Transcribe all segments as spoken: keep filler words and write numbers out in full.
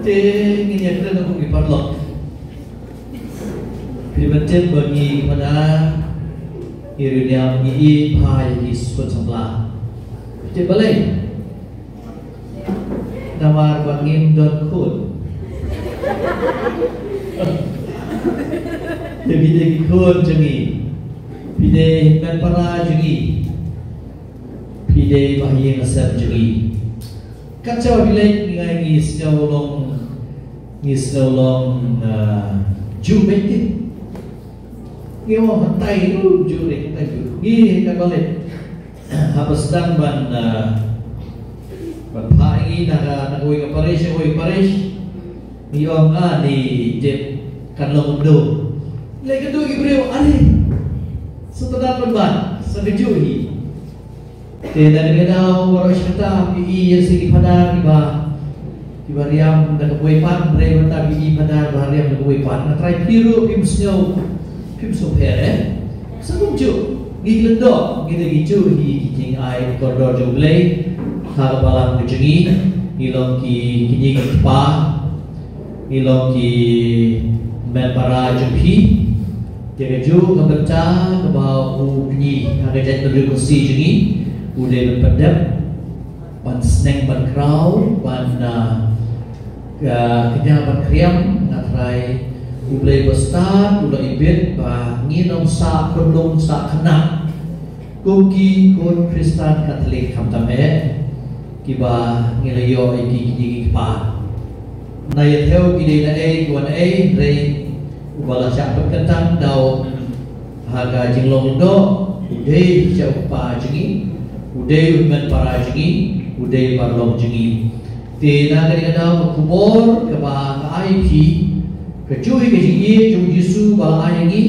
Te ngin ïa kren kum ki paralok. Phi ban tip ba ngi pada ïa ri niam ngi i pha ïa ki sut samla. Tip balei? Namar ba ngim don khun. Te phi dei ki khun jong ngi. Phi dei hynmen para jong ngi. Phi dei ba ïing sem jong ngi. Kat shaba phi leit ngi ngai ngi sngew long ngi sngew long ju beit. Ngi ong hatai lu ju re hatai ju. Ngi ka balik. Haba sdang ban ban pha ngi na ka na kawei ka parish kawei parish. Ngi ong ani tip kan long do. Lei ka du ki briew ani. Sa tadap ban ban sa ka ju hi. Te na ka daw baroh shi katta ki i ïa ki phadar kiba kiba riam da ka buai pan, hynrei mynta ki i phadar ba riam da ka buai pan. Nga trai phi ruh phim sngew phim sngew pher eh. Sa kumjuh ngi lyngdoh ngi da ki juh hi ki jingai kordor jong U Blei ha ka balang ka jong ngi. Ngi long ki kñi ki kpa. Ngi long ki hynmen para jong phi. Ïa kajuh ka bynta kaba u kñi ha ka jaitbynriew Khasi jong ngi u dei ban pyndep ban sneng ban kraw ban ah, ah, kñia ban kriam. Nga trai U Blei ba stad u la ibit ba ngin ym sah khunlung sah khynnah. Kum ki khun Khristan Katholik khamtam eh kiba ngi la ïoh ïa ki kñi ki kpa. Na ïa thew ki dei na ei ki wan ei hynrei uba la shah pynkyntang daw ha ka jinglong doh u dei sha u kpa jong ngi, u dei u hynmen para jong ngi, u dei paralok jong ngi. Te na ka dei ka daw ka khubor kaba nga ai phi ka juh ïa ka jingïeit jong u Jisu ba la ai ïa ngi.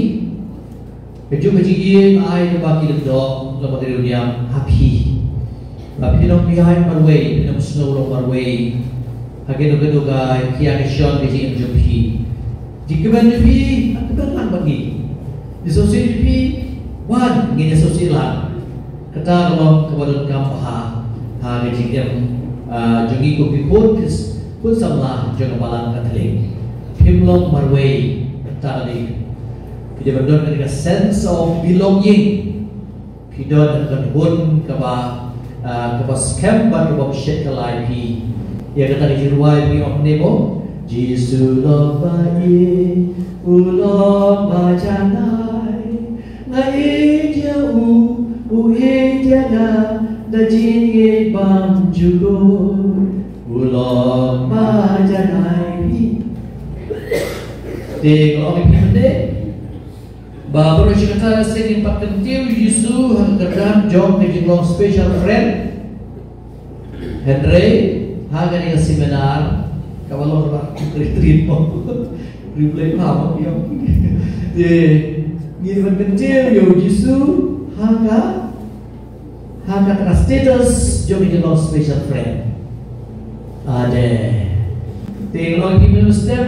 Ka juh ka jingïeit ba ai ba ki lyngdoh lyngba ka riewniam ha phi. Ba phi long biang marwei, phi long snow long marwei. Ha kano kano ka khia ka shon ka jingim jong phi. Jingkmen jong phi, ha kmen lang bad ngi. Jingïasngewsih jong phi, wan ngin ïasngewsih lang. Kata ka long kaba donkam bha ha ka jingim jong ngi kum ki khun Khris- Khun samla jong ka balang Katholik. Phim long marwei, kata ka dei. Phi dei ban don ka sense of belonging. Phi don ka hun kaba ah, kaba skhem bad kaba shet ka lai phi. Ïa kata ka jingrwai phi ong ne mo. Jisu long ba ïeit, u long ba janai. Nga ïeit ïa u, u ïeit ïa nga, da jingïeit bymjukut. U long ba janai phi. Te nga ong ïa phi mynta ba baroh shi katta sien ngin pat kyntiew Jisu ha ka kyrdan jong ka jinglong special friend. Hynrei ha kane ka seminar kaba long ba retreat mo. Replay pa mo ïa. Te ngin ban kyntiew ïa u Jisu ha ka ha kata ka status jong ka jinglong special friend. Ade. Te long ki minimum step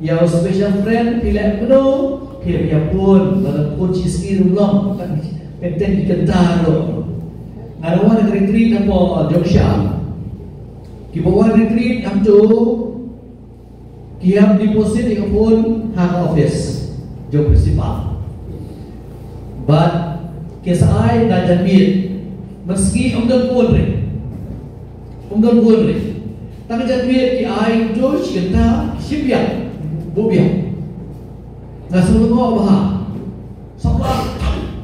ïa u special friend phi leh kumno, phi leh ïa phone, ba la phone shi sngi ruh long, kan teng ki kynta ruh. Nga la wan retreat hapoh Jongshang. Kiba wan retreat hangto ki hap deposit ïa ka phone ha ka office jong principal. Bad ki sa ai na janmiet. Mynsngi ym don phone re. Ym don phone re. Tang janmiet ki ai to shi kynta ki shim biang. Buh biang. Nga sngewlyngngoh bha. Samla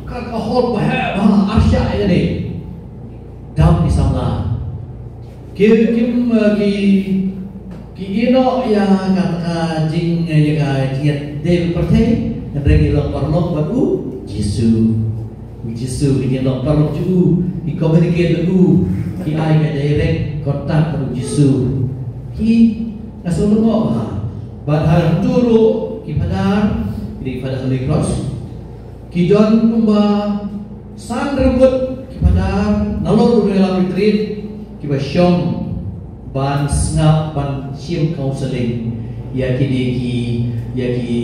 ka ka hol ba heh ba arshah ïa dei. Dam ki samla. Ki kim eh, ki ki ïehnoh ïa ka ka jing eh, ïa ka jingïadei pyrthei. Hynrei ki long paralok bad u Jisu. U Jisu ki long paralok jong u. Ki communicate bad u. Ki ai ka direct contact bad u Jisu. Ki nga sngewlyngngoh bha. Bad ha ruh ki phadar, ki dei phadar Holy Cross. Ki don kumba san ribut ki phadar nalor u Rela Retreat kiba shong ban sngap ban shim counseling ïa kine ki ïa ki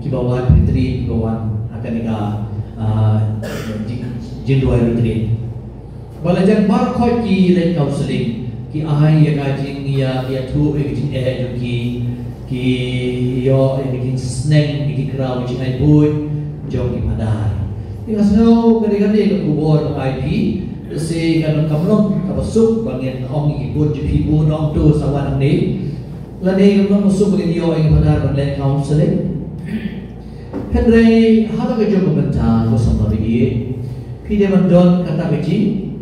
kiba wan retreat kiba wan ha kane ka ah, jing- jingduwai retreat. Ba la jan bar khoit ki leit counseling. Ki ai ïa ka jingïa, ïathuh ïa ka jingeh jong ki, ki ïoh ïa ka jingsneng, ïa ki kraw jingai buit jong ki Phadar. Te nga sngew ka dei kane ka khubor ka ai phi, te sa ka long, kam long kaba suk ba ngin ong ïa ki bun jong phi bun ong to sa wan hangne. Lane kam long kaba suk ba ngin ïoh ïa ki Phadar ban leh counseling. Hynrei ha la ka jong ka bynta, ko samla ba ïeit, phi dei ban don kata ka jing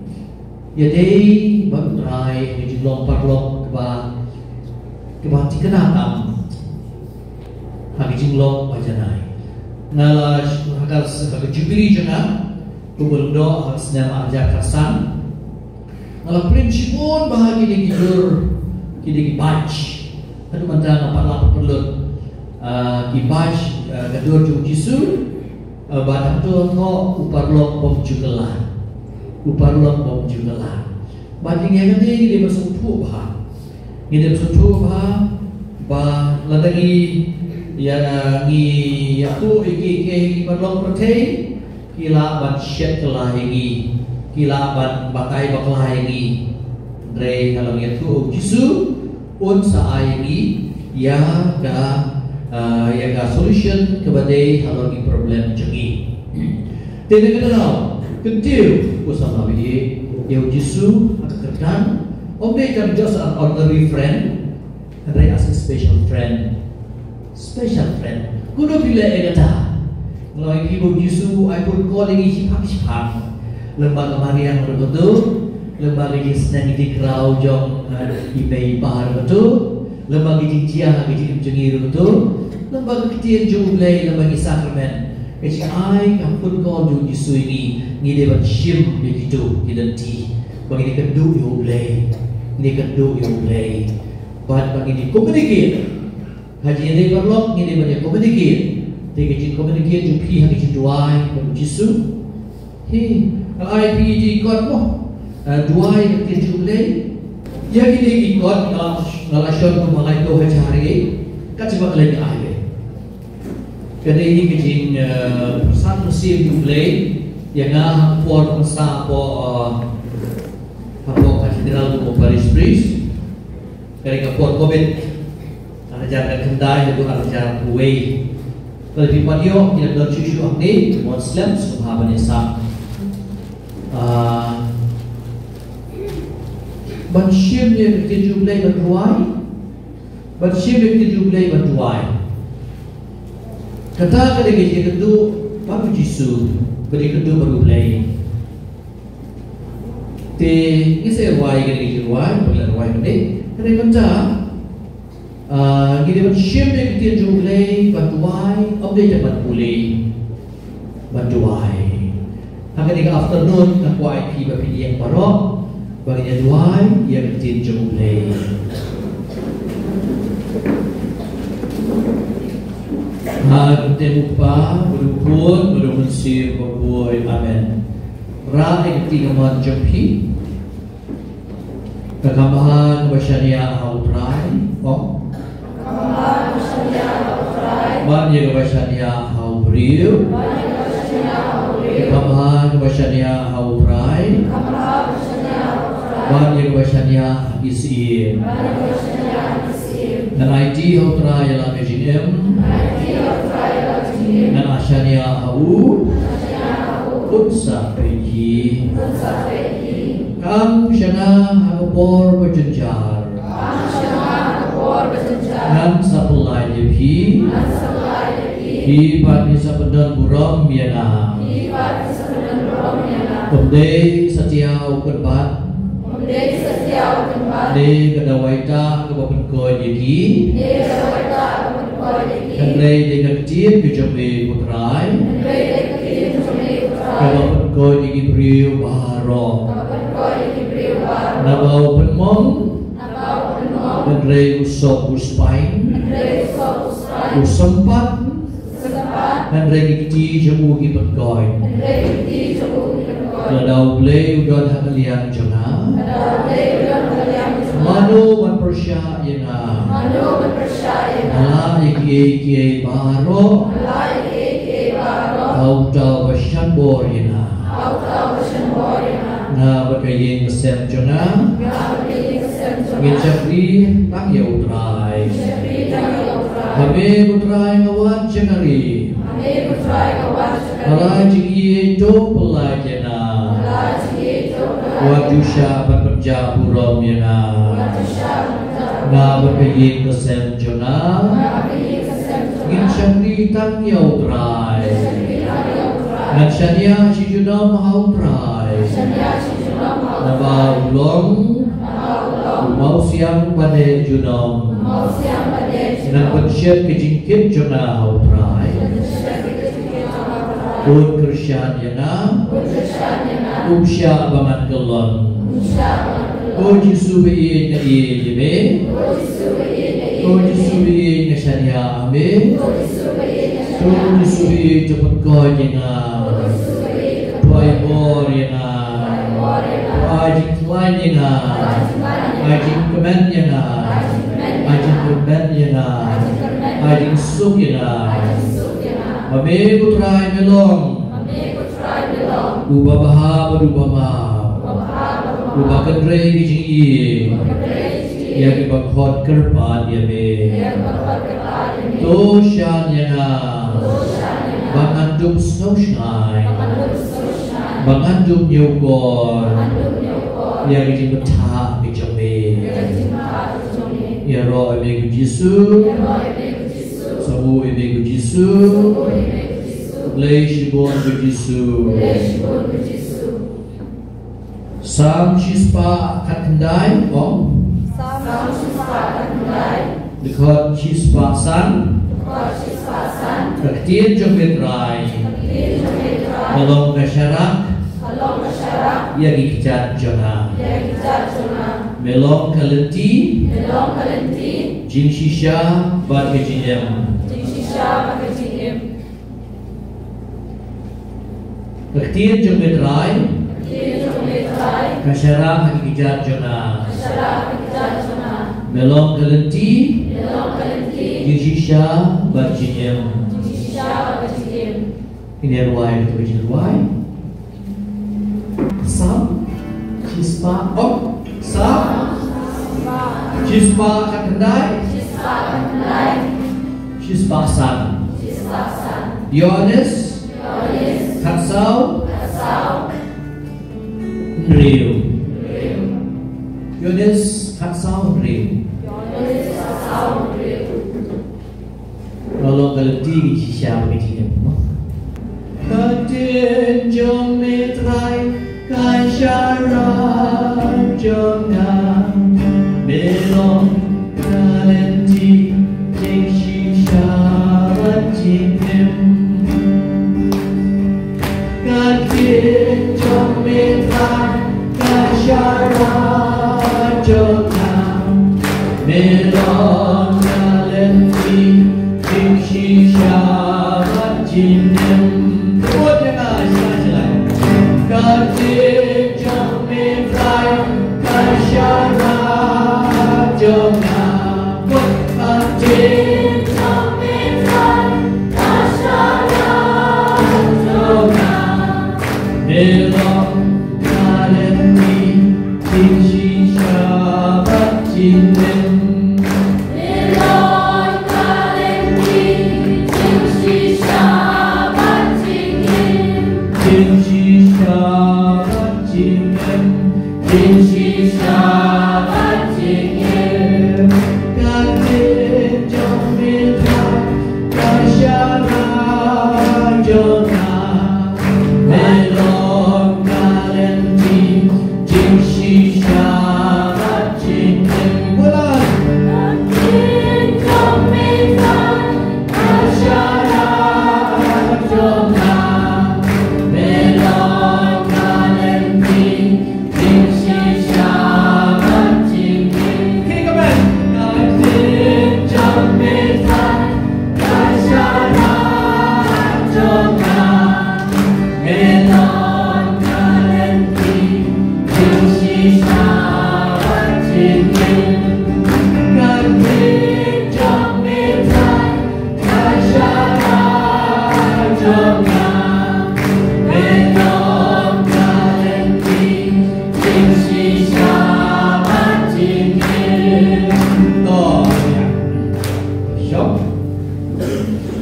ïadei bad U Trai ha ka jinglong paralok kaba, kaba thikna tam ha ka jinglong ba janai. Nga la, ha ka, ha ka jubili jong nga, kumba long ha ka snem ar hajar khatsan, nga la print shibun bha kine ki dur, kine ki badge. Haduh mynta nga pat lah pynlut, ah, ki badge, ah, ka dur jong u Jisu, ah, bad hangto thoh u paralok bym ju kylla. U paralok bym ju kylla. Bad ïa kane ngi dei ban sngewthuh bha. Ngi dei ban sngewthuh bha ba lada ngi ïa, ngi ïathuh ïa ki, ki paralok pyrthei, ki lah ban shet kylla ïa ngi, ki lah ban batai bakla ïa ngi. Hynrei nga la ïathuh ïa u Jisu, un sa ai ïa ngi ïa ka, ah, ïa ka solution kaba dei halor ki problem jong ngi. Te na kata ka daw, kyntiew, ko samla ba ïeit, ïa u Jisu ha ka kyrdan um dei tang just an ordinary friend, hynrei as a special friend. Special friend. Kumno phi leh ïa kata? Nga ong ïa phi ba u Jisu u ai phone call ïa ngi shiphang shiphang. Lyngba ka mariang ruh kato, lyngba ka jingsneng jingkraw jong, eh, i mei i pa ruh kato, lyngba ka jingjia ka jingim jong ngi ruh kato, lyngba ka ktien jong U Blei, lyngba ki sakramen. Ka jingai ka phone call jong u Jisu ïa ngi, ngi dei ban shim ïa kito ki lynti ba ngi dei kynduh ïa U Blei, ngi dei kynduh ïa U Blei. Bad ba ngi dei communicate. Ha jingïadei paralok ngi dei ban ïa communicate. Te ka jingcommunicate jong phi ha ka jingduwai bad u Jisu, hi, ka ai phi ki kot mo, eh, duwai ka ktien jong U Blei. Ïa kine ki kot nga la, nga la shon kumba lai ko ha jari, ka jingba ka lei ka ai. Ka dei hi ka jing, eh, pyrshang mynsiem jong U Blei ïa nga ha ka por pynsa hapoh, eh, hapoh Cathedral, hapoh Parish Priest. Ka dei ka por Covid, ar hajar khyndai haduh ar hajar wei. Lada phi pat ïoh, ki la don shuh shuh hangne, ki mon slem, sngewbha ban ïa sah. Ah, ban shim ïa ka ktien jong U Blei ban duwai. Ban shim ïa ka ktien jong U Blei ban duwai. Kata ka dei ka jingïakynduh bad u Jisu, ka jingïakynduh bad U Blei. Te ngi sa rwai kane ka jingrwai, ba ngi la rwai mynne. Hynrei mynta, ah, ngi dei ban shim ïa ka ktien jong U Blei ban duwai, ym dei tang ban pule, ban duwai. Ha kane ka afternoon nga kwah ïa phi ba phin ïeng baroh ba ngin ïa duwai ïa ka ktien jong U Blei. Ha ka kyrteng U Kpa, bad U Khun, bad U Mynsiem Bakhuid. Amen. Rah ïa ka kti kamon jong phi. Ka kham bha kaba shaniah ha U Trai. Ong. Ka kham bha kaba shaniah ha U Trai. Bad ïa kaba shaniah ha u briew. Bad ïa kaba shaniah ha u briew. Ka kham bha kaba shaniah ha U Trai. Ka kham bha kaba shaniah ha U Trai. Bad ïa kaba shaniah ha ki syiem. Bad ïa kaba shaniah ha ki syiem. Ngan aiti ha U Trai ïa la ka jingim. Ngan aiti ha U Trai ïa la ka jingim. Ngan shaniah ha u. Ngan shaniah ha u. Un sa peit hi. Un sa peit hi. Kam shaniah ha ka por ba jynjar. Kam shaniah ha ka por ba jynjar. Ngan sa pyllait ïa phi. Ngan sa pyllait ïa phi. Phi pat phin sa pyndonburom ïa nga. Phi pat phin sa pyndonburom ïa nga. Ym dei satia u kynbat. Ym dei satia u kynbat. Ne ka dawai tah kaba pynkoit ïa ki. Ne ka dawai tah kaba pynkoit ïa ki. Hynrei dei ka ktien ka jong me, ko Trai. Hynrei dei ka ktien ka jong me, ko Trai. Kaba pynkoit ïa ki briew baroh. Kaba pynkoit ïa ki briew baroh. Naba u pynmong. Naba u pynmong. Hynrei u sop u spine. Hynrei u sop u spine. U sympat. Hynrei ki kti jong u ki pynkoit. Hynrei ki kti jong u ki pynkoit. Lada U Blei u don ha ka liang jong nga. Lada U Blei u don ha ka liang jong nga. Mano ban pyrshah ïa nga. Mano ban pyrshah ïa nga. Nga lah ïa kiei kiei baroh. Nga lah ïa kiei kiei baroh. Ha uta uba shynbor ïa nga. Ha uta uba shynbor ïa nga. Nga bad ka ïing ka sem jong nga. Nga bad ka ïing ka sem Ngin shakri tang ïa U Trai. Ha me ko Trai nga wan shakri. Ha me ko Trai nga wan shakri. Nga la jingïeit to pynlait ïa nga. Nga la jingïeit to pynlait. Wat ju shah ban pynjah burom ïa nga. Wat ju shah ban pynjah burom. Nga bad ka ïing ka sem jong nga. Nga bad ka ïing ka sem jong nga. Ngin shakri tang ïa U Trai. Ngin shakri tang ïa U Trai. Ngan shaniah shi junom ha U Trai. Ngan shaniah shi junom ha U Trai. Naba u long. Naba u long. U mawsiang ba neh junom. U mawsiang ba neh junom. Ngan pynshet ka jingkit jong nga ha U Trai. Ngan pynshet ka jingkit jong nga ha U Trai. Un kyrshan ïa nga. Un kyrshan ïa nga. Um shah ba ngan kyllon. Um shah ba ngan kyllon. Ko Jisu ba ïeit nga ïeit ïa me. Ko Jisu ba ïeit nga ïeit. Ko Jisu ba ïeit nga shaniah ha me. Ko Jisu ba ïeit nga shaniah ha me. Ko Jisu ba ïeit to pynkoit ïa nga. Ko Jisu ba ïeit to pynkoit ïa nga. To ai bor ïa nga. To ai bor ïa nga. To ai jingkhlaiñ ïa nga. To ai jingkhlaiñ ïa nga. Ai jingkmen ïa nga. Ai jingkmen ïa nga. Ai jingkyrmen ïa nga. Ai jingsuk ïa nga. Ai jingsuk ïa nga. Ba me ko Trai me long. Ba me ko Trai me long. Uba bha bad uba map. Uba bha bad uba map. Uba kynrei ka jingim. Uba kynrei ka jingim. Ïa kiba khot kyrpad ïa me. Ïa kiba khot kyrpad ïa me. To shan ïa nga. To shan ïa nga. Ba ngan dup sngewsynei. Ba ngan dup sngewsynei. Ba ngan dup ñiewkor. Ba ngan dup ñiewkor. Ïa ka jingbthah ka jong me. Ïa ka jingbthah ka jong me. Ïaroh ïa me ko Jisu. Ïaroh ïa me ko Jisu. Sngewbha ïa me ko Jisu. Sngewbha ïa me ko Jisu. Khublei shibun ko Jisu. Khublei shibun ko Jisu. Salm shispah khatkhyndai, ong. Salm shispah khatkhyndai. Dkhot shispah san. Dkhot shispah san. Ka ktien jong me Trai. Ka ktien jong me Trai. Ka long ka sharak. Ka long ka sharak. Ïa ki kjat jong nga. Ïa ki kjat jong nga. Me long ka lynti. Me long ka lynti. Jingshisha bad ka jingim. Jingshisha bad ka jingim. Ka ktien jong me Trai. Ka ktien jong me Trai. Ka sharak ha ki kjat jong nga. Ka sharak ha ki kjat jong nga. Me long ka lynti. Me long ka lynti. Jingshisha bad jingim. Jingshisha bad jingim. Ngin ïa duwai, ngin ïa duwai. Salm shispah, oh, Salm shispah khatkhyndai. Shispah san. Ïoannis khatsaw, hynriew. Ïoannis khatsaw, hynriew. Ka long ka lynti jingshisha bad ka jingim, mo. Ka ktien jong me Trai ka sharak jong nga. Me long ka lynti jingshisha bad jingim. Ka ktien jong me Trai ka sharak jong nga. Me long ka lynti jingshisha bad jingim. Ka ktien jong me Trai ka sharak jong nga. Ka ktien jong me Trai ka sharak jong nga. Me long ka lynti jingshisha bad jingim. Me long ka lynti jingshisha bad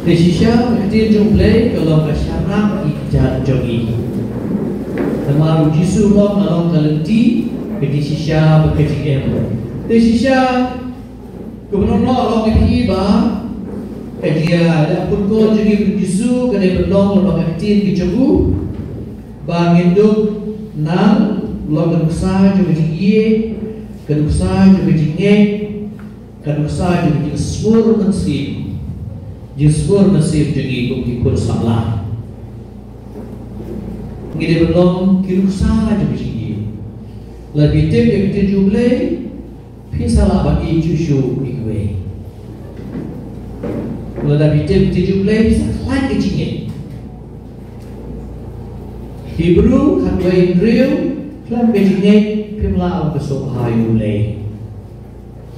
Te shisha ka ktien jong U Blei ka long ka sharak ïa ki kjat jong ngi. Namar U Jisu u ong nga long ka lynti, ka jingshisha bad ka jingim. Te shisha kaba nyngkong ka long ïa phi ba ka jingïaleh pynkoit jong ngi bad U Jisu ka dei ban long lyngba ka ktien ka jong u, ba ngin dup nang long ka nuksa jong ka jingïeit, ka nuksa jong ka jingngeit, ka nuksa jong ka jingsngur mynsiem, jingsngur mynsiem jong ngi kum ki khun samla. Ngi dei ban long ki nuksa jong ka jingïeit. Lada phi tip ïa ka ktien jong U Blei, phin sa lah ban ïeit shuh shuh ïa kiwei. Lada phi tip ïa ka ktien jong U Blei, phin sa khlaiñ ka jingngeit. Hebru khatwei hynriew, khlem ka jingngeit phim lah ban pynsngewbha ïa U Blei.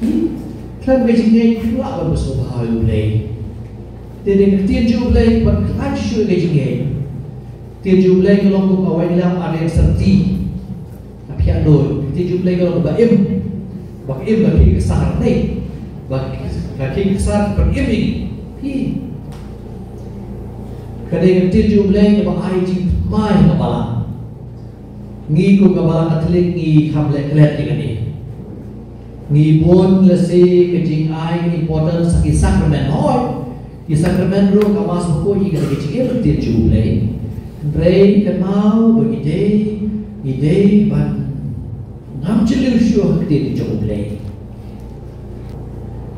Hmm? Khlem ka jingngeit phim lah ban pynsngewbha ïa U Blei. Te dei ka ktien jong U Blei ban khlaiñ shuh ka jingngeit. Ktien jong U Blei ka long kum ka waiñlam arliang syrti. Ka phiah doi. Ka ktien jong U Blei ka long kaba im. Ba ka im ka khih ka sar ne. Ba ka khih ka sar ka im ïa ngi. Ka dei ka ktien jong U Blei kaba ai jingthymmai ha ka balang. Ngi kum ka balang Katholik ngi kham leh klet ïa kane. Ngi bun lehse ka jingai importance ha ki sakrament. Hooid, ki sakrament ruh ka Mass bakhuid ïa ka jingim ka ktien jong U Blei. Hynrei kynmaw ba ngi dei, ngi dei ban ngam jylliew shuh ha ka ktien jong U Blei.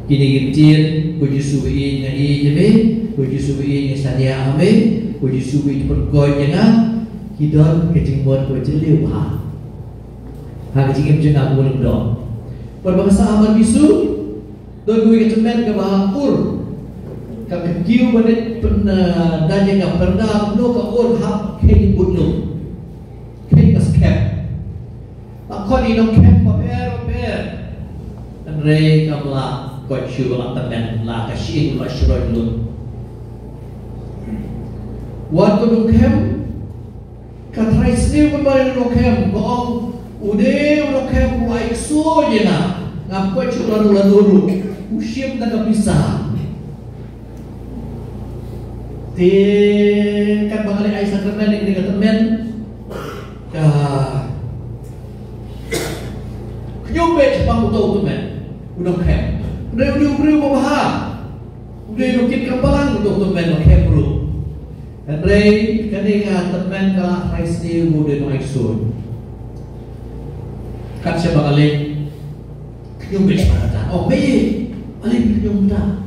Kine ki ktien, ko Jisu ba ïeit nga ïeit ïa me, ko Jisu ba ïeit nga shaniah ha me, ko Jisu ba ïeit pynkoit ïa nga, ki don ka jingmut kaba jylliew bha ha ka jingim jong nga kumno don. Bad ba ka sah ha Mat Jisu, don kawei ka tymmen kaba ur. Ka kiew ba dei pyn, eh, da ïa ka pyrda kumno ka ur hap kheiñ bud lum. Kheiñ ka skhem. La khot ïa ki nongkhem bapher bapher. Hynrei kam lah koit shuh, la tymmen, la ka shyieng la shroiñ lut. Wat ko nongkhem, ka trai sniew kumba u nongkhem, ka ong, u dei u nongkhem uba ai ksuid ïa nga. Ngam koit shuh lano lano ruh. U shim da ka pisa. Te katba nga leit ai sakramen ïa kane ka tymmen, ka khñium beit shaphang uto u tymmen u nongkhem. Hynrei u dei u briew uba bha. U dei u nongkit kam balang uto u tymmen, nongkhem ruh. Hynrei kane ka tymmen ka la trai sniew ba u dei u nongai ksuid. Kat shaba nga leit khñium beit shaphang kata. Oh, beit. Ale phi khñium kata.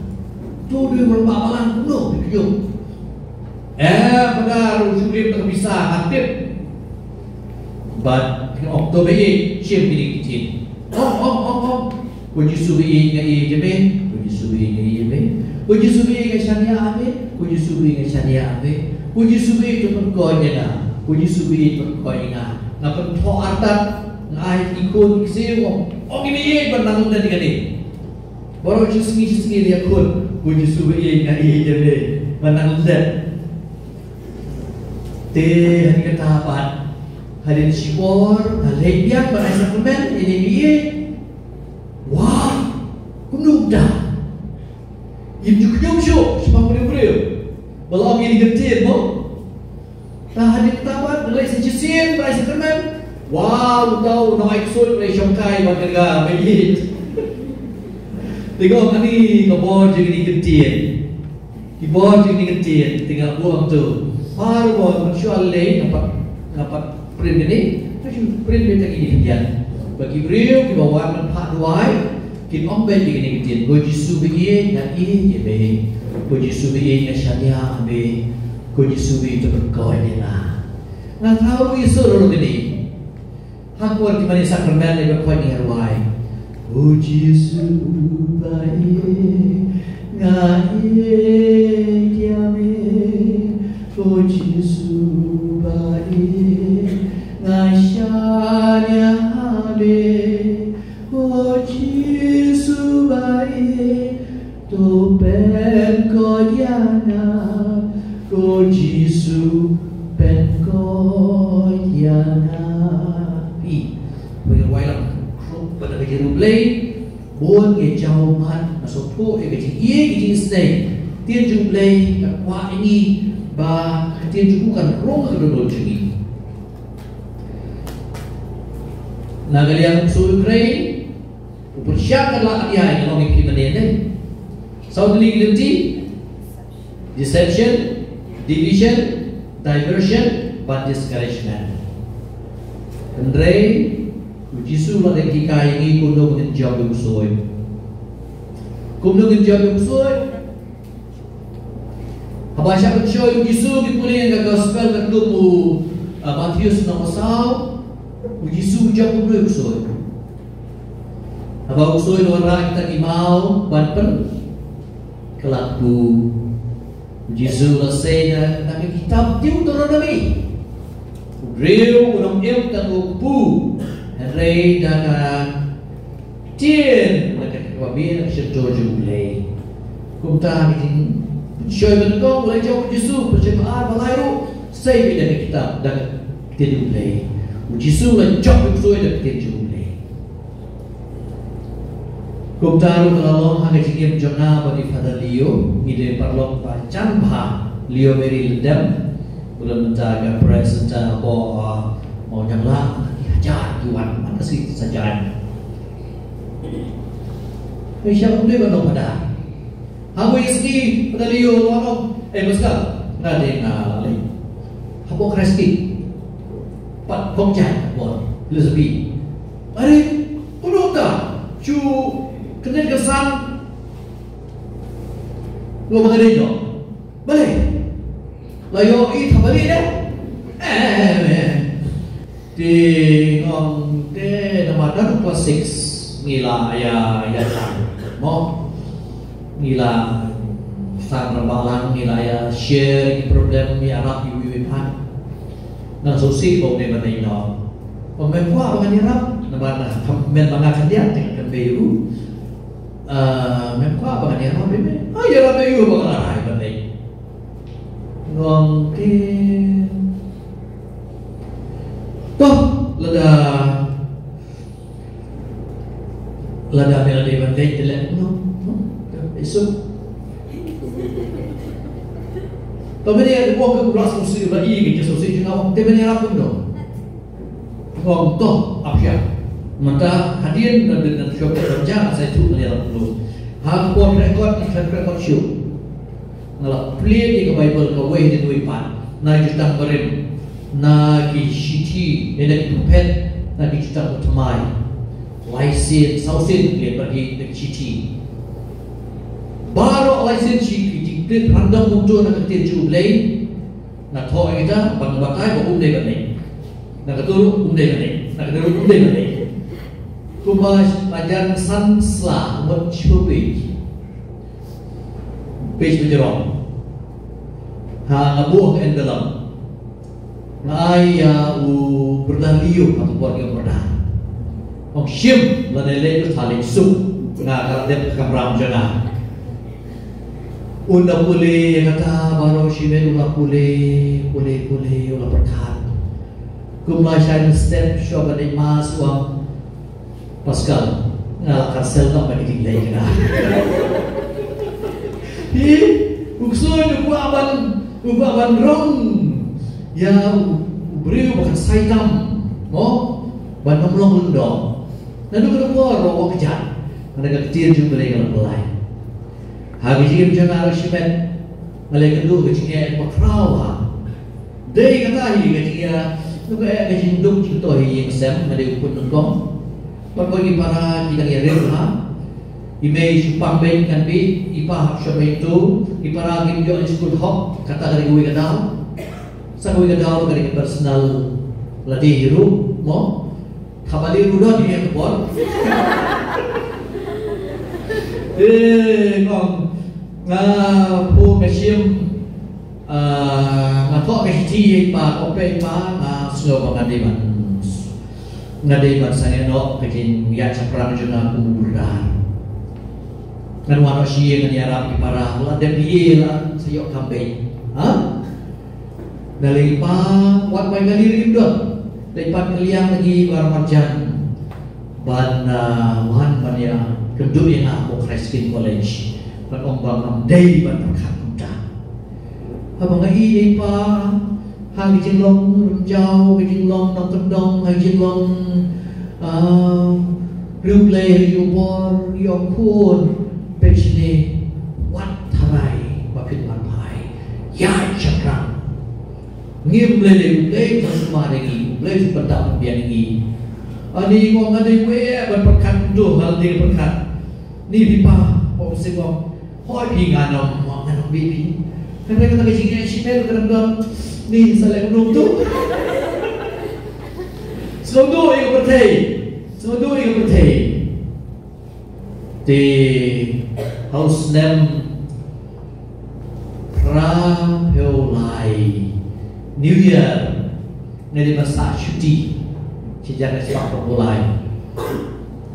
To dei u rangbah balang, kumno phi khñium? Eh, pynban u shu rim tang pisa, nga tip. Bad phi ong to beit, shim kine ki ktien. Ong, ong, ong, ong. Ko Jisu baieit nga ïeit ïa me. Ko Jisu baieit nga ïeit ïa me. Ko Jisu baieit nga shaniah ha me. Ko Jisu baieit nga shaniah ha me. Ko Jisu baieit to pynkoit ïa nga. Ko Jisu baieit pynkoit ïa nga. Nga pynthoh artat. Nga ai ki khun ki ksiew, ong, ong ïa me ïeit ban nang lyndet ïa kane. Baroh shi sngi shi sngi leit ïakhun, ko Jisu baieit nga ïeit ïa me ban nang lyndet. Te hadien kata pat, hadien shipor nga leit biang ban ai sakramen ïa ine i baieit. Wah, kumno kumta? Ngim ju khñium shuh shaphang briew briew ba la ong ïa kine ki ktien mo. Te hadien kata pat nga leit sa shisien ban ai sakramen. Wah, uta u nongai ksuid u la shongkai ban kyrga baieit. Te nga ong kane ka bor jong kine ki ktien. Ki bor jong kine ki ktien, te nga buh hangto. Baroh bor, mynshuwa lei nga pat, nga pat print kine, nga shu print beit tang kine ki khyndiat. Ba ki briew kiba wan ban phah duwai kin ong beit ïa kine ki ktien, ko Jisu baieit nga ïeit ïa me. Ko Jisu baieit nga shaniah ha me. Ko Jisu baieit to pynkoit ïa nga. Nga thaw ruh ïa sur ruh kine. Ha ka por ki mane sakramen lei ba khot ngi ha rwai. Ko Jisu baieit nga ïeit ïa me. Ko Jisu baieit nga shaniah ha me. Ko Jisu baieit to pynkoit ïa nga, ko Jisu pynkoit ïa nga. Phi, phi rwai lang, khruk bad ka jingïeit U Blei, bun ngi jaw mat, nga sngewthuh ïa ka jingïeit, ka jingisynei. Ktien jong U Blei ka kwah ïa ngi ba ka ktien jong u kan rung ha ka dohnud jong ngi. Na ka liang u ksuid u khrei, u pyrshang ka la ïa ka long ïa phi mynne ne. Saw tylli ki lynti, deception, division, diversion, bad discouragement. Hynrei u Jisu u la dei ki kai ïa ngi kumno ngin jop ïa u ksuid. Kumno ngin jop ïa u ksuid. Haba shah pynshoi u Jisu, ngi pule ïa ka gospel katkum u, uh, Mathaios lynnong ba saw, u Jisu u jop kumno ïa u ksuid. Haba u ksuid u wanrah kita ki maw ban pynkylla kpu, u Jisu u la sei na, na ka kitab Deuteronomi. U briew u nang im tang u kpu, hynrei da ka ktien na ka, kaba mih na ka shyntur jong U Blei. Kumta ha ka jingpynshoi ba nyngkong, U Blei jong u Jisu, pynshoi ba ar, ba lai ruh, sei beit da ka kitab, da ka ktien U Blei. U Jisu u la jop ïa u ksuid da ka ktien jong U Blei. Kumta ruh ka la long ha ka jingim jong nga bad i Father Leo, ngi dei paralok ba jan bha, Leo Mary Lyngdoh, u la mynta ka presenter hapoh, uh, Mawniangla, ki hajar ki wan, man ka sngi sa jan. Ngi shah ym dei ban long Father. Hangwei sngi, Father Leo, wan ong, eh, Pastor, nga dei nga la leit hapoh Christ Kid. Pat pong jait hapoh Elizabeth. Are, kumno ta, shu kynit kynsan. Nga ba nga dei noh. Balei? La ïohi tang balei de? Eh, eh. Te nga ong te namar naduh class six ngi la ïa, ïa tang. Mo? Ngi la sdang rangbah lang, ngi la ïa share ki problem, ïarap iwei iwei pat. Nga sngewsih ba u dei ban leit noh. Ong mem kwah ba ngan ïarap, namar na, mem ba nga khyndiat te nga kynbeit ïa u. Ah, mem kwah ba ngan ïarap ïa me. Ah, ïarap ïa u ba nga la rai ban leit. Nga ong te. Toh, lada, lada me la dei ban leit te leh kumno? Huh? Isuk. Toh mynne ïa ka bok ka bras sngewsih ba i ka sngewsih jong nga, te mynne ïarap kumno? Nga ong toh, ap ïa. Mynta hadien na dei na shop ka jong nga sa ïathuh mynne ïarap kumno. Ha ka por record, ka record shuh. Nga la plie ïa ka Baibl kawei hadien kawei pat, na ki jutang barim, na ki shithi, eh, na ki pyrphet, na ki jutang ba thymmai. Lai sien, saw sien plie bad ki, na ki shithi. Baroh lai sien shi ki jingkit random kumto na ka ktien jong U Blei. Nga thoh ïa kita, ban batai ba um dei ban leit. Na kato ruh um dei ban leit. Na kato ruh um dei ban leit. Kumba la jan san sla, mut shiphew page. Page ba jrong. Ha, nga buh ka envelope. Nga ai ïa u Brother Leo, ha ka por ki ong Brother. Ong shim, lada leit ruh leit suk. Nga ka la dep ka kamra jong nga. Un da pule ïa kata baroh shimet, u la pule, pule, pule, u la pyrkhat. Kumba shai step shuwa ban leit mass u ong, Pascal, nga la cancel noh ba ki dei lei kena. Hi, u ksuid u kwah ban, u kwah ban rong ïa u, u briew ba kan sai tam, mo, ban ym long lyngdoh. Naduh kata ka por ruh ka jia, nga da ka ktien jong U Blei ka la pynlait. Ha ka jingim jong nga ruh shimet, nga la ïakynduh ka jingeh ba khraw ha. Dei kata hi ka jingeh, nukha eh ka jingduk jingtoh hi ïing sem, nga dei u khun nyngkong. Bad ki para ki dang ïarim ha. I mei shu pang beiñ kan bih, i pa hap shong beiñ tu, ki para kim ïoh skul hok, kata ka dei kawei ka daw. Sa kawei ka daw ka dei ka personal lade hi ruh, mo? Kaba lei ruh don hi ka por. Eh, kong. Nga phuh ka shim, ah, nga thoh ka shithi ïa i pa, kong peit i pa, nga sngew ba nga dei ban, nga dei ban sangeh noh ka jingïaid shaphrang jong nga kum u Brother. Ngan wan noh sha ïing ngan ïarap ki para, la dep ïa la sa ïoh kam beiñ. Ha? Nga leit pat, wat bai nga leit rim dot. Leit pat ka liang na ki bar marjan. Ban, ah, wan ban ïakynduh ïa nga ha Christ King College. Ban ong ba ngam dei ban pyrkhat. Haba nga ïohi ïa i pa ha ka jinglong rymjaw, ka jinglong nongkyndong, ha ka jinglong, ah, riewblei ha ka jubor, i ong, khun, peit shane, wat tharai ba phin wan phai. Ïaid shaphrang. Ngim lei lei, U Blei u sumar ïa ngi, U Blei u pyndap pynbiang ïa ngi. Ani nga ong nga dei wei ban pyrkhat, to nga dei pyrkhat. Ni phi pa, pa u seng ong, hoi phi, ngan ym, ngan ym bit phi. Kata kata ka jingeh shimet ka dang don. Ni sa leh kumno tu. Sngewduh ïa ka pyrthei. Sngewduh ïa ka pyrthei. Te ha u snem phra phew lai, New Year, nga dei ban sah shuti. Shi jan nga sah phew lai.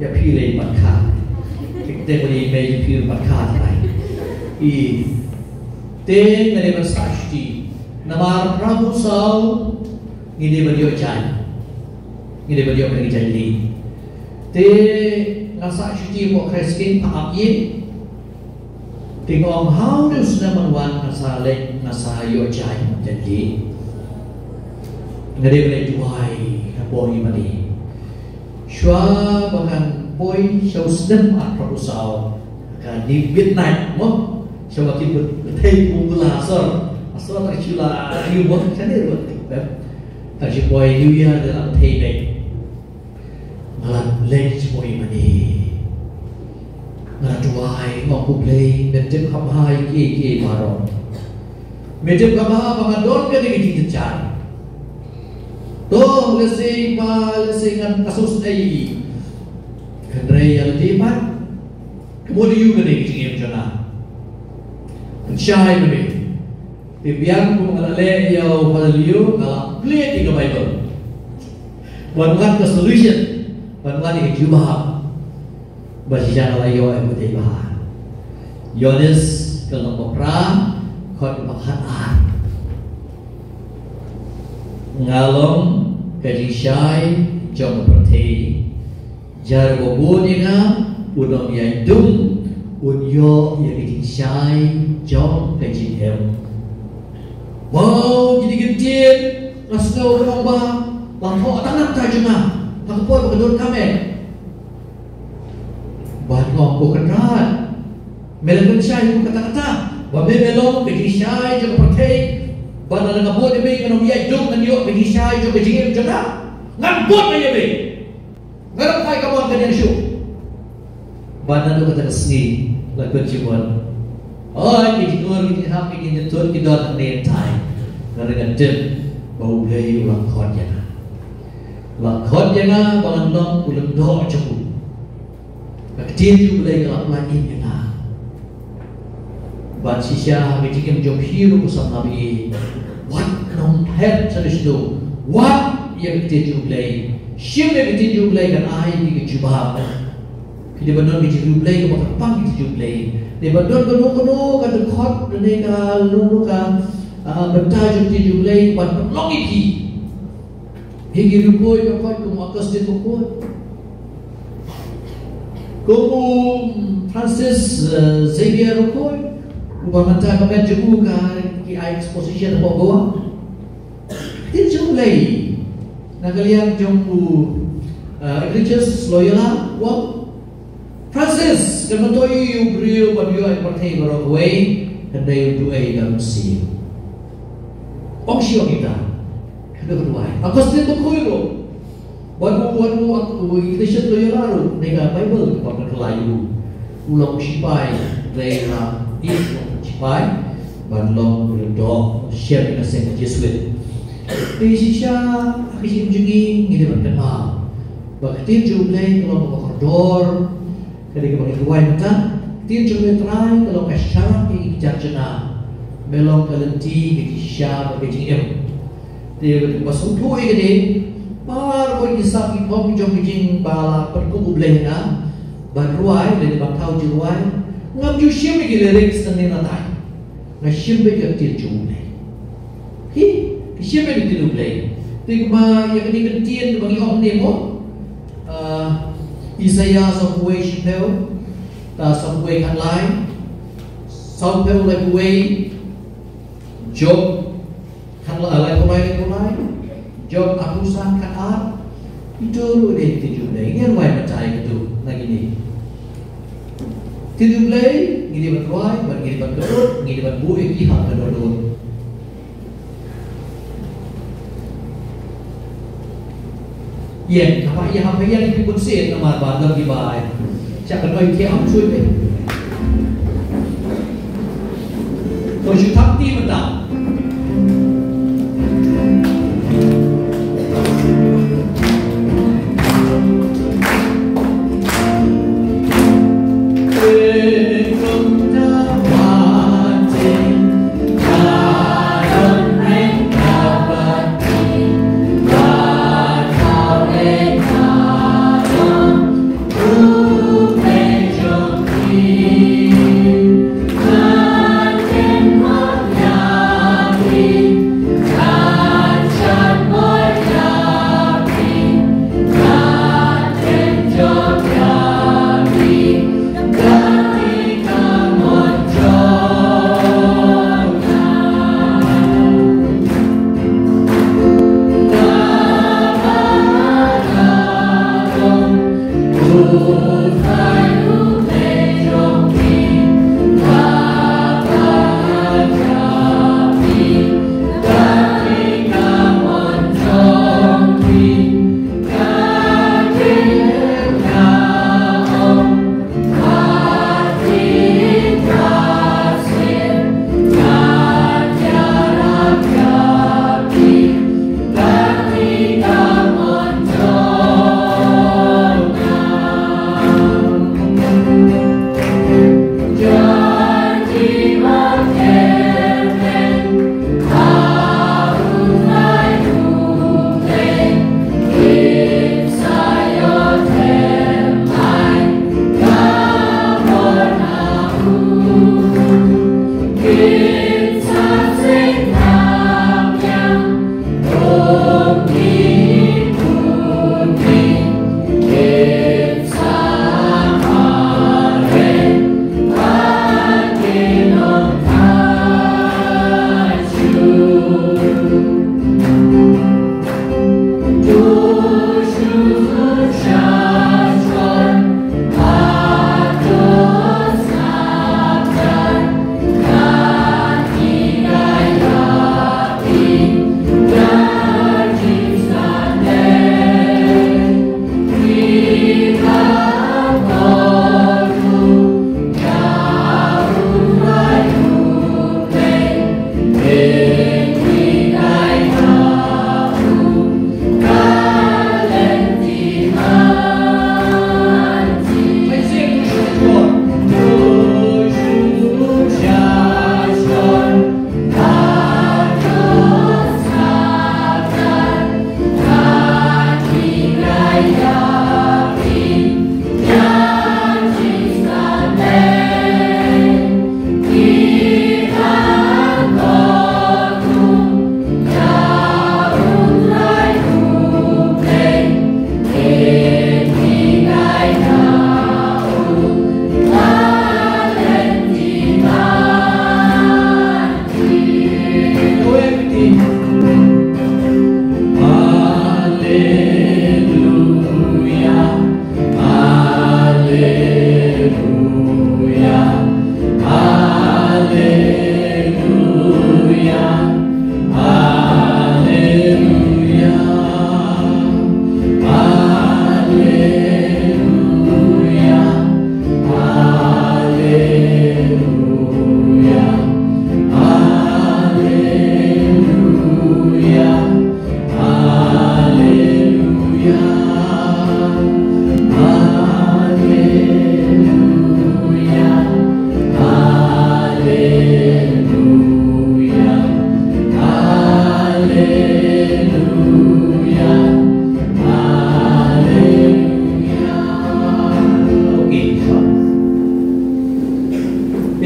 Ïa phi lei pat kha. Te te ko ni me ïa phi pat kha lai. I te nga dei ban sah shuti. Namar phra phew saw ngi dei ban ïoh jaiñ. Ngi dei ban ïoh kane ka jaiñ lih. Te nga sah shuti mo Christine pa ap ye. Te nga ong ha u dei u snem ban wan nga sa leh, nga sa ïoh jaiñ jaiñ lih. Nga dei ban leh duwai ha por i mane. Shuwa ba ngan poi sha u snem arphew saw, ka ni midnight mo. Shuwa ba ki bthei kum bula asor. Asor ta shu la ïu mo, shane ruh. Ta shu poi New Year da la bthei bek. Nga la leit sha poi mane. Nga la duwai, nga ong ko Blei, me tip kham bha ïa kiei kiei baroh. Me tip kham bha ba nga don kane ka jingjynjar. To, lehse pa, lehse ngan ka sngewsynei ïa i. Hynrei ïa lade pat, ka mut ïa u kane ka jingim jong nga. Pynshai ma me. Te biang kum nga la leh ïa u Father Leo, nga la plie ïa ka Bible. Ban wad ka solution, ban wad ïa ka jubab. Ba shisha nga la ïoh ïa ka Bible. Ïoannis ka lynnong ba phra, dkhot ba khatar. Nga long ka jingshai jong ka pyrthei. Jar ba bun ïa nga, un ym ïaid dum, un ïoh ïa ka jingshai jong ka jingim. Wow, kine ki ktien, nga sngew ka ong ba la thoh tang na ka bynta jong nga. Ha ka por ba ka donkam eh. Bad nga ong ko Kynrad, me la pynshai kum kata kata ba me me long ka jingshai jong ka pyrthei. Bad lada nga bud ïa me ngan ym ïaid dum, ngan ïoh ka jingshai jong ka jingim jong nga. Ngan bud ïa me. Nga dang phai ka mon ka niang shuh. Bad naduh kata ka sngi la kut jingmut. Hooid, ki jingmut, ki jinghap, ki jingtut ki don hangne hantai. Nga dang tip ba U Blei u la khot ïa nga. U la khot ïa nga ba ngan long u lyngdoh jong u. Ka ktien jong U Blei ka la pyllait im ïa nga. Bad shisha ha ka jingim jong phi ruh ko samla baieit, wat nang phet sha dei sha dei. Wad ïa ka ktien jong U Blei. Shim ïa ka ktien jong U Blei kan ai ïa ka jubab. Phi dei ban don ka jingriewblei kaba kyrpang ïa ka ktien jong U Blei. Dei ban don kano kano ka dkhot, ne ka, kano kano ka, ah, bynta jong ka ktien jong U Blei ban pynlong ïa phi. Hi ki riewkhuid, riewkhuid kum u Augustine Bakhuid, kum u Francis, eh, Xavier Bakhuid, uba mynta ka met jong u ka, ki ai exposition hapoh Goa. Ktien jong U Blei na ka liang jong u, eh, Ignatius Loyola, u ong, Francis, kan myntoi ïa u briew ban ïoh ïa ka pyrthei baroh kawei, hynrei un duwai da u Mynsiem. Ong shi ong kita. Ka duwai. Augustine Bakhuid ruh. Wan u, wan u, u Ignatius Loyola ruh, ne ka Bible kaba pynkylla ïa u. U long u shipai, hynrei la ïeh u long u shipai ban long u lyngdoh, shem ïa ka seng Jesuit. Te shisha ha ka jingim jong ngi, ngi dei ban kynmaw ba ka ktien jong U Blei ka long kaba kordor. Ka dei kaba ngi duwai mynta, ka ktien jong me Trai ka long ka sharak ïa ki kjat jong nga. Me long ka lynti ka jingshisha bad ka jingim. Te ba sngewthuh ïa kane, baroh ki sap ki khong jong ka jingim ba la pynkup U Blei ïa nga ban rwai lane ban thaw jingrwai, ngam ju shim ïa ki lyrics nangne natai. Nga shim beit ïa ka ktien jong U Blei. Hi, ki shim beit ïa ka ktien U Blei. Te kumba ïa kane ka ktien kaba ngi ong ne mo. Ah, Isaïah sawphew wei shiphew, ta sawphew wei khatlai, sawphew laiphew wei, Job khatlai, laiphew lai, laiphew lai. Job arphew san, khatar. Ito ruh dei ki tynjuh Blei. Ngi rwai batai kito na kine. Tynjuh Blei ngi dei ban rwai, bad ngi dei ban kynduh, ngi dei ban buh ïa ki ha ka dohnud. Ïa, haba ïa, haba ïa ki bun sien namar ba dang ki bai. Sha ka noi ki am shuh dei. To shu thap ti mynta.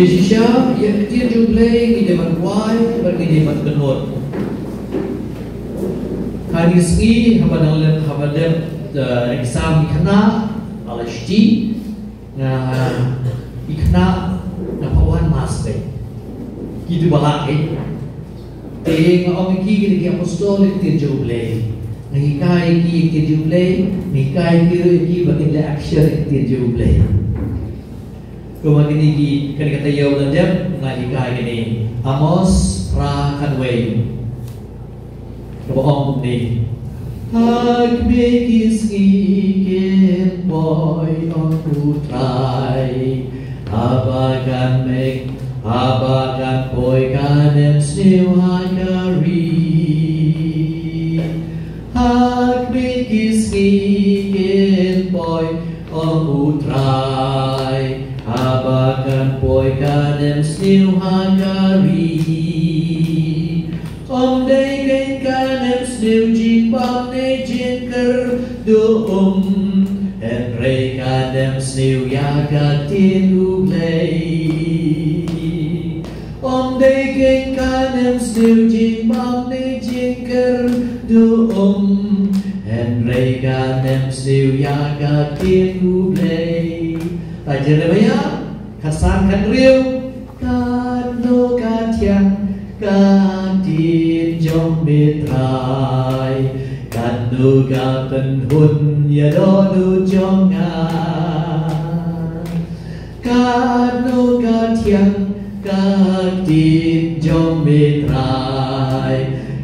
Shisha ïa ka ktien jong U Blei ngi dei ban rwai bad ngi dei ban kynnoh. Ha kine ki sngi haba dang leh, haba dep, eh, exam ki khynnah, ala shiti, nga, ki khynnah, nga pat wan mass. Ki tu ba lah, eh. Te nga ong ïa ki, ki dei ki apostol ïa ka ktien jong U Blei. Nga hikai ïa ki ïa ka ktien jong U Blei, nga hikai ïa ki ruh ïa ki ba kin leh action ïa ka ktien jong U Blei. Kumba kine ki, kane ka taïew la dep, nga hikai kine. Amos phra khatwei. Kaba ong kumne. Ha khmih ki sngi kin poi, ong U Trai. Haba kan mih, haba kan poi ka hynmen sniew ha ka ri. Ha khmih ki sngi kin poi, ong U Trai. Haba kan poi ka hynmen sniew ha ka ri. Ym dei kein ka hynmen sniew jingbam ne jingkyrduh um, hynrei ka hynmen sniew ïa ka ktien U Blei. Ym dei kein ka hynmen sniew jingbam ne jingkyrduh um, hynrei ka hynmen sniew ïa ka ktien U Blei. Te Jeremiah khatsan khathynriew. Katno ka thiang ka ktien jong me Trai, katno ka pynhun ïa dohnud jong nga. Katno ka thiang ka ktien jong me Trai,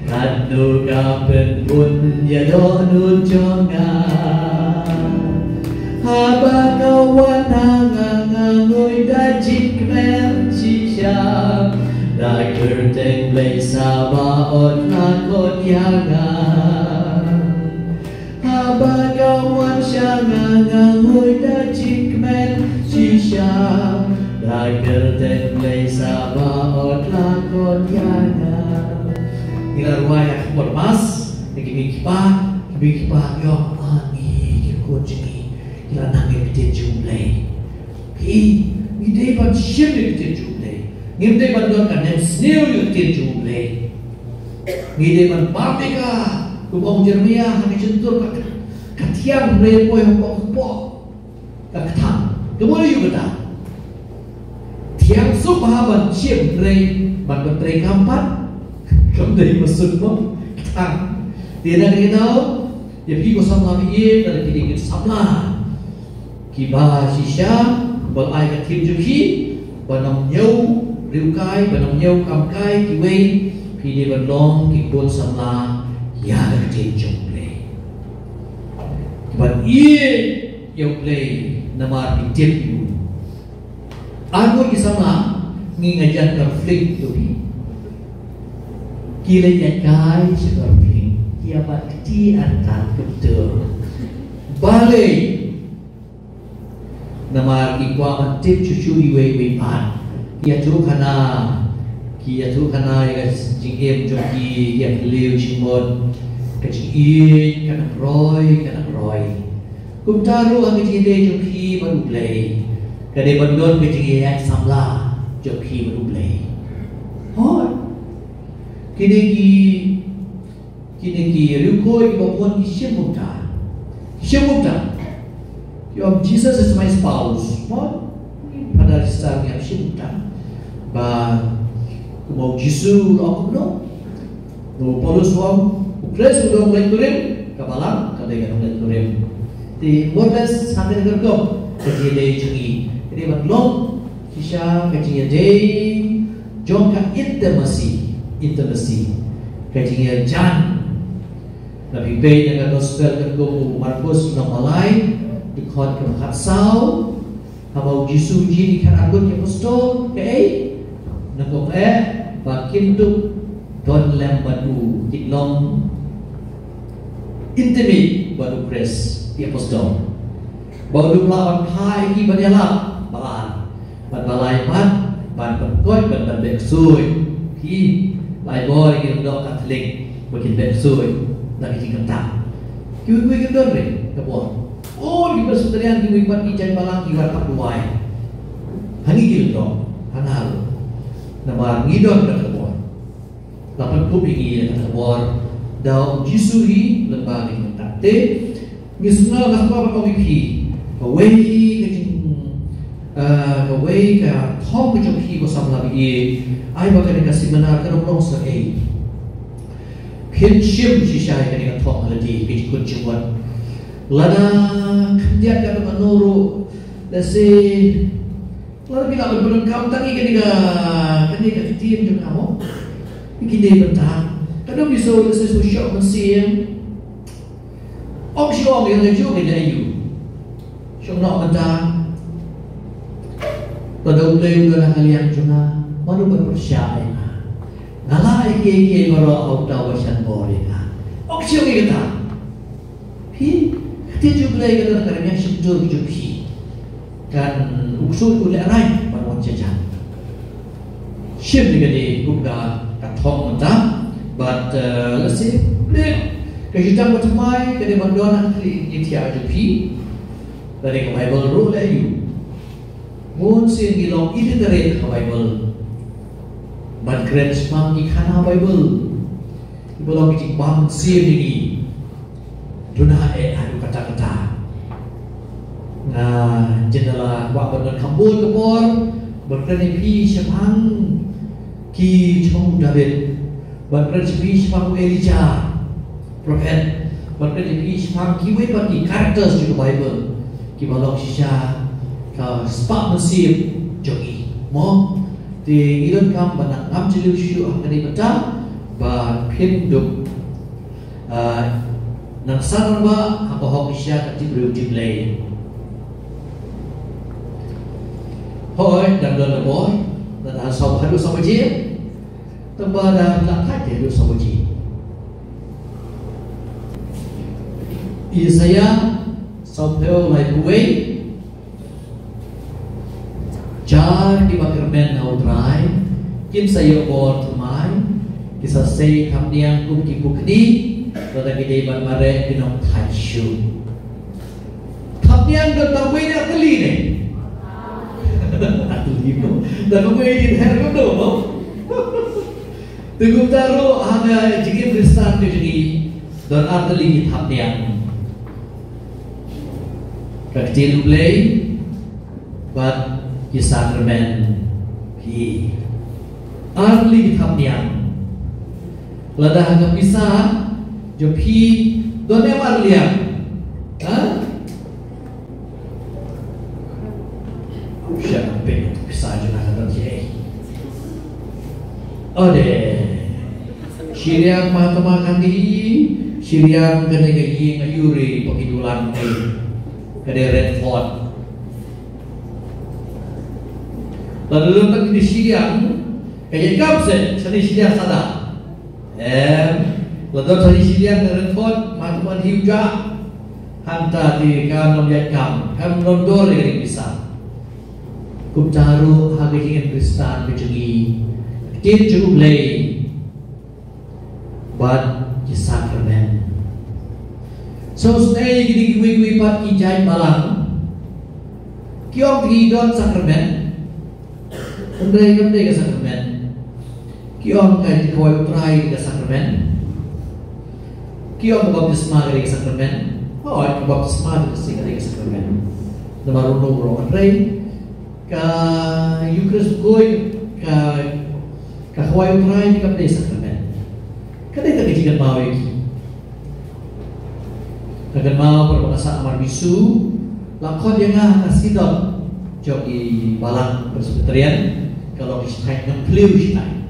katno ka pynhun ïa dohnud jong nga. Haba ka wan ha nga nga ngoi da jingkmen shisha, da kyrteng Blei Sabaoth la khot ïa nga. Haba ka wan sha nga nga ngoi da jingkmen shisha, da kyrteng Blei Sabaoth la khot ïa nga. Ngi la rwai ha ka por Mass, ngi ki mei ki pa, ki mei ki pa ki ong, ah, ngi ki khun jong ngi ki la nang ïa ka ktien jong U Blei. Ki, ngi dei ban shim ïa ka ktien jong U Blei. Ngim dei ban don ka hynmen sniew ïa ka ktien jong U Blei. Ngi dei ban bam ïa ka, kumba ong Jeremiah ha ka jingtur, ka, ka thiang hynrei poi hapoh, hapoh ka kthang. Kumno ïa kata? Thiang suk bha ban shim hynrei ban pyntrei kam pat, kam dei ba suk ba kthang. Te na kata ka daw, ïa phi ko samla ba ïeit, lada phi dei ki samla kiba shisha, ba la ai ka theme jong phi, ban ym ñiew riewkai, ban ym ñiew kamkai kiwei, phi dei ban long ki khun samla ïa ka ktien jong U Blei. Ban ïeit ïa U Blei namar phi tip ïa u. Arngut ki samla, ngi ngeit ïa ka conflict to phi. Ki leit ïaid kai sha ka conflict, ki ïa bat kti artat kumta. Balei? Namar ki kwah ban tip shuh shuh iwei iwei pat. Ki ïathuhkhana, ki ïathuhkhana ïa ka jingim jong ki, ki ïakylliang shimon. Ka jingïeit ka nang roi, ka nang roi. Kumta ruh ha ka jingïadei jong phi bad U Blei, ka dei ban don ka jingïaid samla jong phi bad U Blei. Hooid. Kine ki Kine ki riewkhuid kiba bun ki shim kumta. Ki shim kumta. Ki ong, "Jesus is my spouse." Mo? Phadar Register ngi ïa shim kumta. Ba kumba u Jisu u la ong kumno? Ba u Paulus u ong, "U Khrist u dei u nongleit kurim, ka balang ka dei ka nongleit kurim." Te more or less ha kane ka rukom ka jingïadei jong ngi. Ka dei ban long shisha ka jingïadei jong ka intimacy, intimacy. Ka jingïajan. Lada phi peit ïa ka gospel katkum u Markos lynnong ba lai, dkhot kaba khatsaw, haba u Jisu u ïathuh ïa ki khatarngut ki apostol, kaei? Nangkong eh, ba kin dup don lem bad u, kin long intimate bad u Khrist, ki apostol. Ba u dup lah ban phai ïa ki ban ïalap, ba ar. Bad ba lai pat, ban pynkhuid, ban, ban beh ksuid. Ki, lai bor ki lyngdoh Katholik, ba kin beh ksuid, da ki jingkynta. Kiwei kiwei ki don re ka bor. Oh, ki Presbyterian kiwei pat ki jait balang ki wan pat duwai. Ha ngi ki lyngdoh, ha nga ruh. Namar ngi don kata ka bor. La pynkup ïa ngi ïa kata ka bor da u Jisu hi lyngba ka jingkynta. Te ngi sngewbha, nga sngewbha ban ong ïa phi, kawei ka jing, ah, kawei ka thong ka jong phi ko samla ba ïeit, ai ba kane ka seminar kan ym long seh ei. Phin shim shisha ïa kane ka thong ha lade, phi ju kut jingmut. Lada khyndiat ka dang ano ruh, lehse, lada phi lah ban pyndonkam tang ïa kane ka, kane ka ktien jong nga mo. Ïa kine bynta. Ka dang biso, lehse, shu shoh mynsiem. Ong shu ong ïa nga ju ïa nga ïa u. Shong noh mynta. Lada U Blei u don ha ka liang jong nga, mano ban pyrshah ïa nga? Nga lah ïa kiei kiei baroh ha uta uba shah bor ïa nga. Ong shu ong ïa kata. Phi, ka ktien jong U Blei ka don ha ka rmiang shyntur jong phi. Kan u ksuid u lehrain ban wan jajang. Shim ïa kane kum ka, ka thong mynta. Bad, eh, lehse, leh, ka jutang ba thymmai ka dei ban don ha ka khlieh thiah jong phi. Lane ka Baibl ruh leh ïa u. Bun sien ngi long illiterate ha ka Baibl. Ban kren shaphang ki khana Baibl. Kiba long ki jingbam mynsiem ïa ngi. Duna eh haduh katta katta. Nga jin da la kwah ban don kham bun ka por ban kren ïa phi shaphang ki jong u David. Ban kren ïa phi shaphang u Elijah, prophet. Ban kren ïa phi shaphang kiwei pat ki characters jong ka Baibl kiba long shisha ka spah mynsiem jong ngi. Mo? Te ngi donkam ban nang ngam jylliew shuh ha kane mynta ba phin dup, ah, nang san rangbah ha ka hok shisha ka tip briew tip Blei. Hooid, dang don ka bor, dang don ha saw, haduh saw baje. Tang ba da la thait haduh saw baje. Isaiah sawphew laiphew wei. Jar kiba kyrmen ha U Trai kin sa ïoh bor thymmai, ki sa sei thapniang kum ki pukni, lada ki dei ban mareh ki nongthait shuh. Thapniang don tang wei ne artylli ne? Artylli mo. Don tang wei ne, her ko do mo. Te kumta ruh ha ka jingim Khristan ka jong ngi don artylli ki thapniang. Ka ktien U Blei bad ki sakramen. Phi, artylli ki thapniang. Lada ha ka pisa jong phi don em arliang? Ha? Sha pynpeit pisa jong nga ka don ei. Ode. Shiliang Mahatma Gandhi, shiliang kane ka ïing aïu re ba ki dulan ne. Kane Red Fort. Lada don tang kine shiliang, ka ïaid kam seh shane shiliang Sadar. Em, lada don shane shiliang ka Red Fort, Mahatma Gandhi u jah. Hangta te kam nym ïaid kam, kam nym dor ïa ka pisa. Kumta ruh ha ka jingim Khristan ka jong ngi, ka ktien jong U Blei bad ki sakramen. Sngewsynei kine kiwei kiwei pat ki jait balang ki ong ki don sakramen. Hynrei kam dei ka sakramen. Ki ong ka jingkhawai U Trai ka sakramen. Ki ong ka baptisma ka dei ka sakramen. Hooid, ka baptisma ka dei ka sakramen. Namar ruh ruh hynrei ka Eucharist koi, ka, ka khawai U Trai kam dei sakramen. Ka dei ka jingkynmaw ïa ki. Ka kynmaw ba ka sah mar bisu la khot ïa nga ha ka synod jong ki balang Presbyterian, ka long ki shiteng nongthliew shiteng.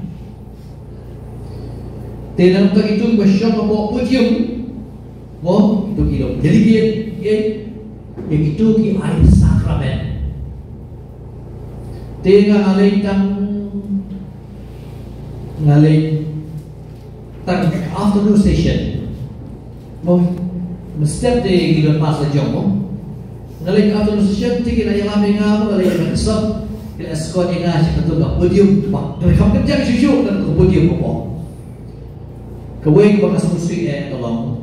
Te nangta kito kiba shong hapoh podium, mo, kito ki long delegate, ïa kito ki ai sakramen. Te nga nga leit tang, nga leit tang afternoon session. Mo, mynstep te ki don mass la jong mo. Nga leit afternoon session te ki la ïalam ïa nga mo, nga leit ïa ka sop, ki la escort ïa nga sha kato ka podium, ba ka kham kynjang shuh shuh kata ka podium mo. Kawei kaba nga sngewsih eh ka long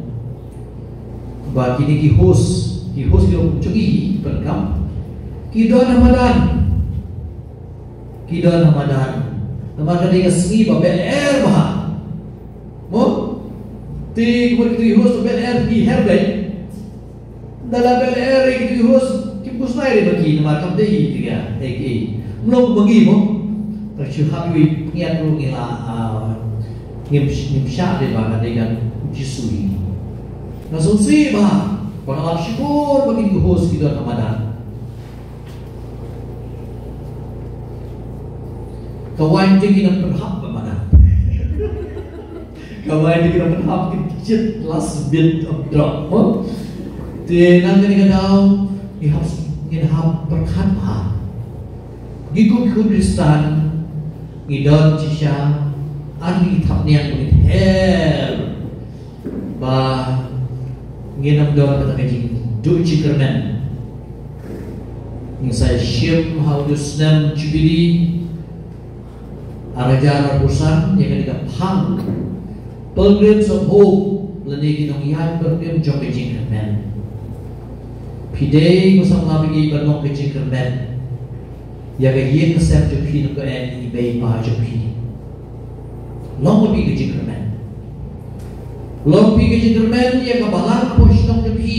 ba kine ki host, ki host ki long jong ngi, pyndonkam, ki don ha madan. Ki don ha madan. Namar ka dei ka sngi ba beh lyer bha. Mo? Te kumba kito ki host ba beh lyer ki her beit. Ynda la beh lyer ïa kito ki host kim khuslai re ba ki namar kam dei ïa ki, ïa ki. Mlong ba ngi mo. Tang shu hap ïa u pynïap ruh ngi la, ah, Ngim ngim shah de ba ka dei ka Jisu hi. Nga sngewsih ba ba nga lap shibun ba kin ki host ki don ha madan. Ka wine te ki nang pynhap ba madan. Ka wine te ki nang pynhap ki jit last bit of drop. Mo? Te nang kane ka daw ngi hap ngin hap pyrkhat ba ngi kum ki Khristan ngi don shisha ar ngi thap niang ngi her ba ngin ym don kata ka jingduh jingkyrmen. Ngi sa shim ha u snem Jubili ar hajar arphew san ïa kane ka phang Pilgrims of Hope lane ki nongïaid pilgrim jong ka jingkyrmen. Phi dei ko samla ba ïeit ban long ka jingkyrmen ïa ka ïing ka sem jong phi, nongkyndong i mei i pa jong phi. Long ma phi ka jingkyrmen. Long phi ka jingkyrmen ïa ka balang hapoh shnong jong phi.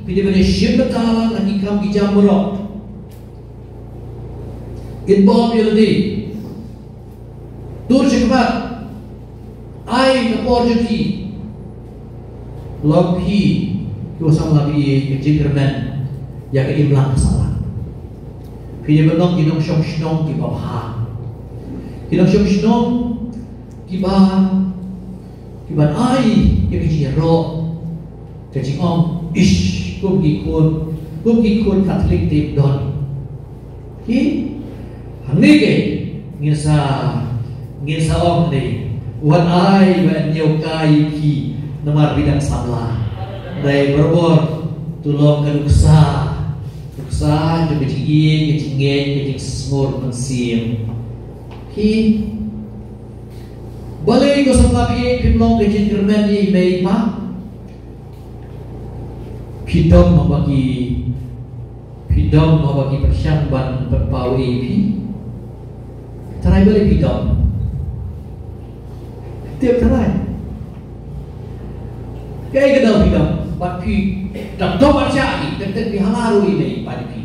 Phi dei ban ïashim bynta lang ha ki kam ki jam baroh. Involve ïa lade. Dur shakhmat. Ai ka por jong phi. Long phi ko samla ba ïeit ka jingkyrmen ïa ka imlang ka sahlang. Phi dei ban long ki nongshong shnong kiba bha. Ki nongshong shnong kiba kiban ai ïa ka jingïaroh, ka jingong, ish, kum ki khun, kum ki khun Katholik te don. Ki hangne ke ngin sa ngin sa ong ne, wat ai ba ñiew kai ïa phi namar phi dang samla. Dei barabor to long ka nuksa, nuksa jong ka jingïeit, ka jingngeit, ka jingsngur mynsiem. Ki Balei ko samla ba ïeit phim long ka jingkyrmen ïa i mei i pa? Phi dom haba ki phi dom haba ki pyrshang ban pynpaw ïa phi? Tharai balei phi dom? Tip tharai. Kaei ka daw phi dom? Bad phi dom dom bad sha ki, tep tep phi hala ruh ïa i mei i pa jong phi.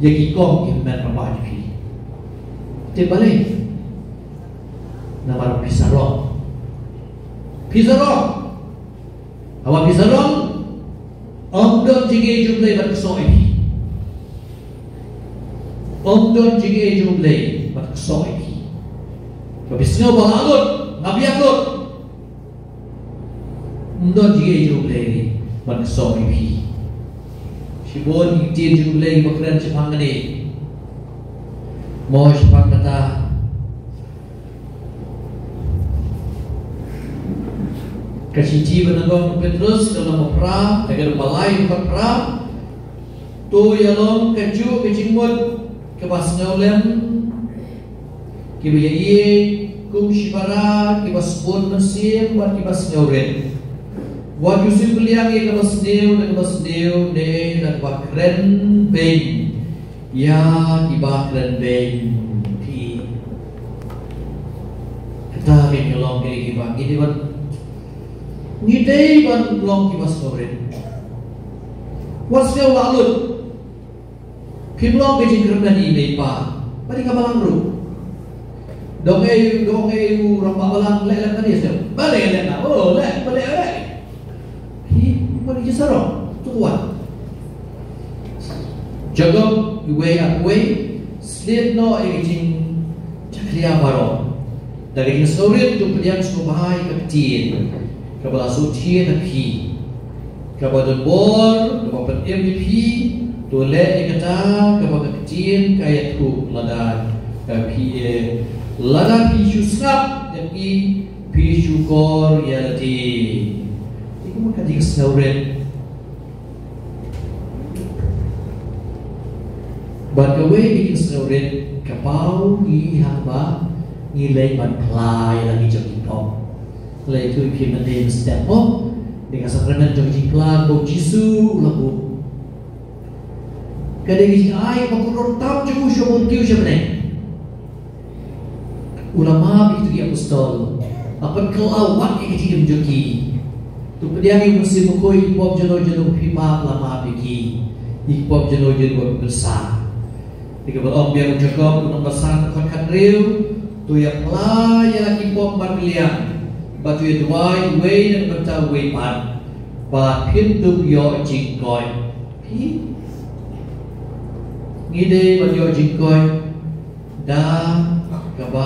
Ïa ki kong ki hynmen ba phi. Tip balei? Namar phi sarong. Phi sarong. Haba phi sarong, ym don jingïeit jong U Blei ban ksoh ïa phi. Ym don jingïeit jong U Blei ban ksoh ïa phi. Ba phi sngew ba la lut, nga biang lut. Ym don jingïeit jong U Blei ban ksoh ïa phi. Shibun ki ktien jong U Blei ba kren shaphang kane. Mo shaphang kata ka shithi ba nyngkong u Petrus ka lynnong ba phra, ka dkhot ba lai bad phra. To ïa long kajuh ka jingmut kaba sngewlem, kiba ïa ïeit kum shipara, kiba sbun mynsiem bad kiba sngewrit. Wat ju shu pynliang ïa kaba sniew da kaba sniew ne da kaba kren beiñ ïa kiba kren beiñ. Phi, kata ka dei ban long kiba ngi dei ban, ngi dei ban long kiba sngewrit. Wat sngew la lut. Phim long ka jingkyrmen ïa i mei i pa. Bad ïa ka balang ruh. Dang ong ïa u, dang ong ïa u rangbah balang, leh lem kane, sdang. Balei leh na? Oh, leh, balei leh? Hi, balei ki sarong? To wan. Jakob, iwei ar wei, sliet noh ïa ka jingjakhlia baroh. Da ka jingsngewrit to pdiang sngewbha ïa ka ktien kaba la sngewthiah na phi, kaba don bor, kaba pynim ïa phi. To leh ïa kata kaba ka ktien ka ïathuh, lada ka phi, eh, lada phi shu sngap ïa ki, phi shu kor ïa lade. Ïa ka mon ka jingsngewrit. Bad kawei ka jingsngewrit ka paw ngi haba ngi leit ban phla ïa la ki jong ki pop. Leit tu ki mynta mynstep pop. Dei ka sakramen jong ka jingphla ba u Jisu u la buh. Ka dei ka jingai ba kordor tam jong u sha bor kiew sha bneng. U la map ïa kito ki apostol. La pynkylla wat ïa ka jingim jong ki. To pdiang ïa u Mynsiem Bakhuid, ki pop jong no jong no phi map la map ïa ki. Ïa ki pop jong no jong no phi pynsah. Ïa kaba ong biang u Jakob, u nongbasang, dkhot khathynriew. To ïa phla ïa la ki pop markylliang. Ba to ïa duwai uwei na ka bynta uwei pat, ba phin dup ïoh jingkoit. Phi, ngi dei ban ïoh jingkoit da kaba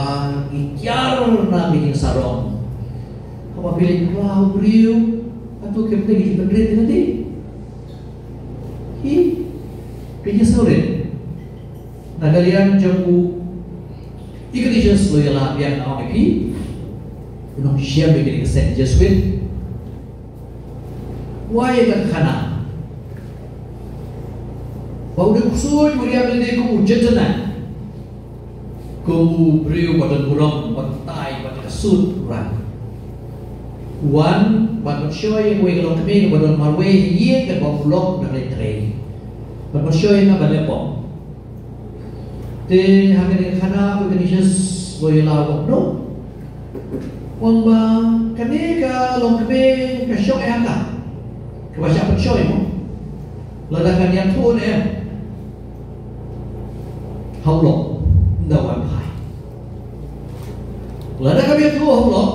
ngi kiar na ka jingsarong. Haba phi leit pla u briew, hato kim dei ki jingpynrit ïa lade? Phi, phi jingsngewrit. Na ka liang jong u Ignatius Loyola, biang nga ong ïa phi, u nongshem ïa kane ka seng Jesuit. Wai ïa ka khana ba u dei u ksuid, u riam lade kum u gentleman, kum u briew ba don burom, ba tai, ba ka suit u rang. U wan ban pynshoi ïa uwei ka longkmie ba don marwei ha ïing, kaba u long dang leit trei, ban pynshoi ïa nga ban leh pop. Te ha kane ka khana u Ignatius Loyola u ong, u ong ba kane ka longkmie ka shong ïa ka, kaba shah pynshoi mo. Lada kan ïathuh ne em ha u lok, ynda wan phai. Lada kam ïathuh ha u lok,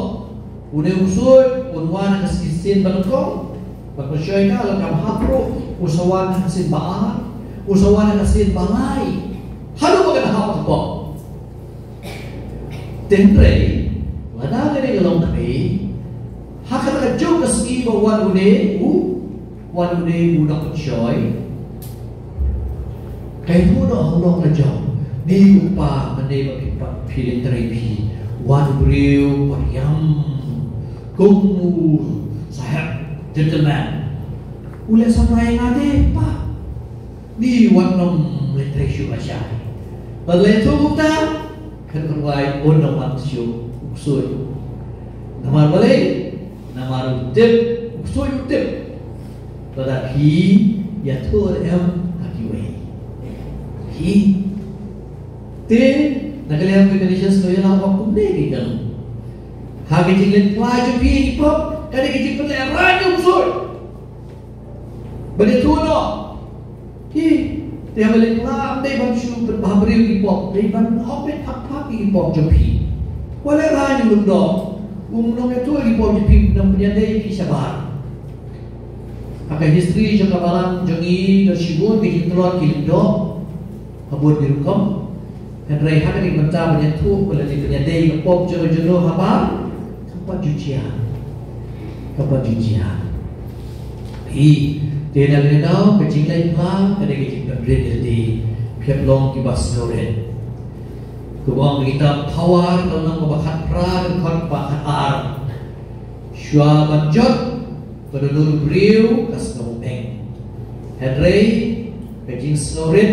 une u ksuid un wan ha ka sien ba nyngkong, ba pynshoi ka, lada kam hap ruh, u sa wan ha ka sien ba ar, u sa wan ha ka sien ba lai, haduh ba kan hap ka pop. Te hynrei lada kane ka longkmie, ha kata ka juk ka sngi ba wan une u, wan une u nongpynshoi, ka ïathuh noh ha u lok la jong, ne u kpa, mane ba phi pat phi leit trei phi, wan u briew ba riam kum u sahep gentleman, u leh samla ïa nga te pa. Ni wat nym leit trei shuh lashai. Bad leit shuh kumta, kan pynwai un nym wan shuh u ksuid. Namar balei? Namar u tip, u ksuid u tip, lada phi ïathuh em ha kiwei. Phi, te na ka liang ka Ignatius Loyola u ong kumne ki kynnoh. Ha ka jingleit pla jong phi ïa ki pop, ka dei ka jingpynlehraiñ ïa u ksuid. Ban ïathuh noh. Hi, te haba leit pla ym dei ban shu pynbha briew ki pop, dei ban hok beit phak phak ki pop jong phi. Wat lehraiñ u lyngdoh, um nongïathuh ki pop jong phi, nongpynïadei ki shabar. Ha ka history jong ka balang jong ngi don shibun ki jingtlot ki lyngdoh ha bun ki rukom. Hynrei ha kane ka bynta ban ïathuh ba lada pynïadei ka pop jong ka jong ka habar, kam pat ju jia. Kam pat ju jia. Hi, te na kane ka daw ka jingleit pla ka dei ka jingpynrit ïa lade, phi hap long kiba sngewrit. Kumba ong ka kitab Phawar ka lynnong kaba khatphra ka dkhot kaba khatar. Shuwa ban jot ka dohnud u briew ka sngewbha. Hynrei ka jingsngewrit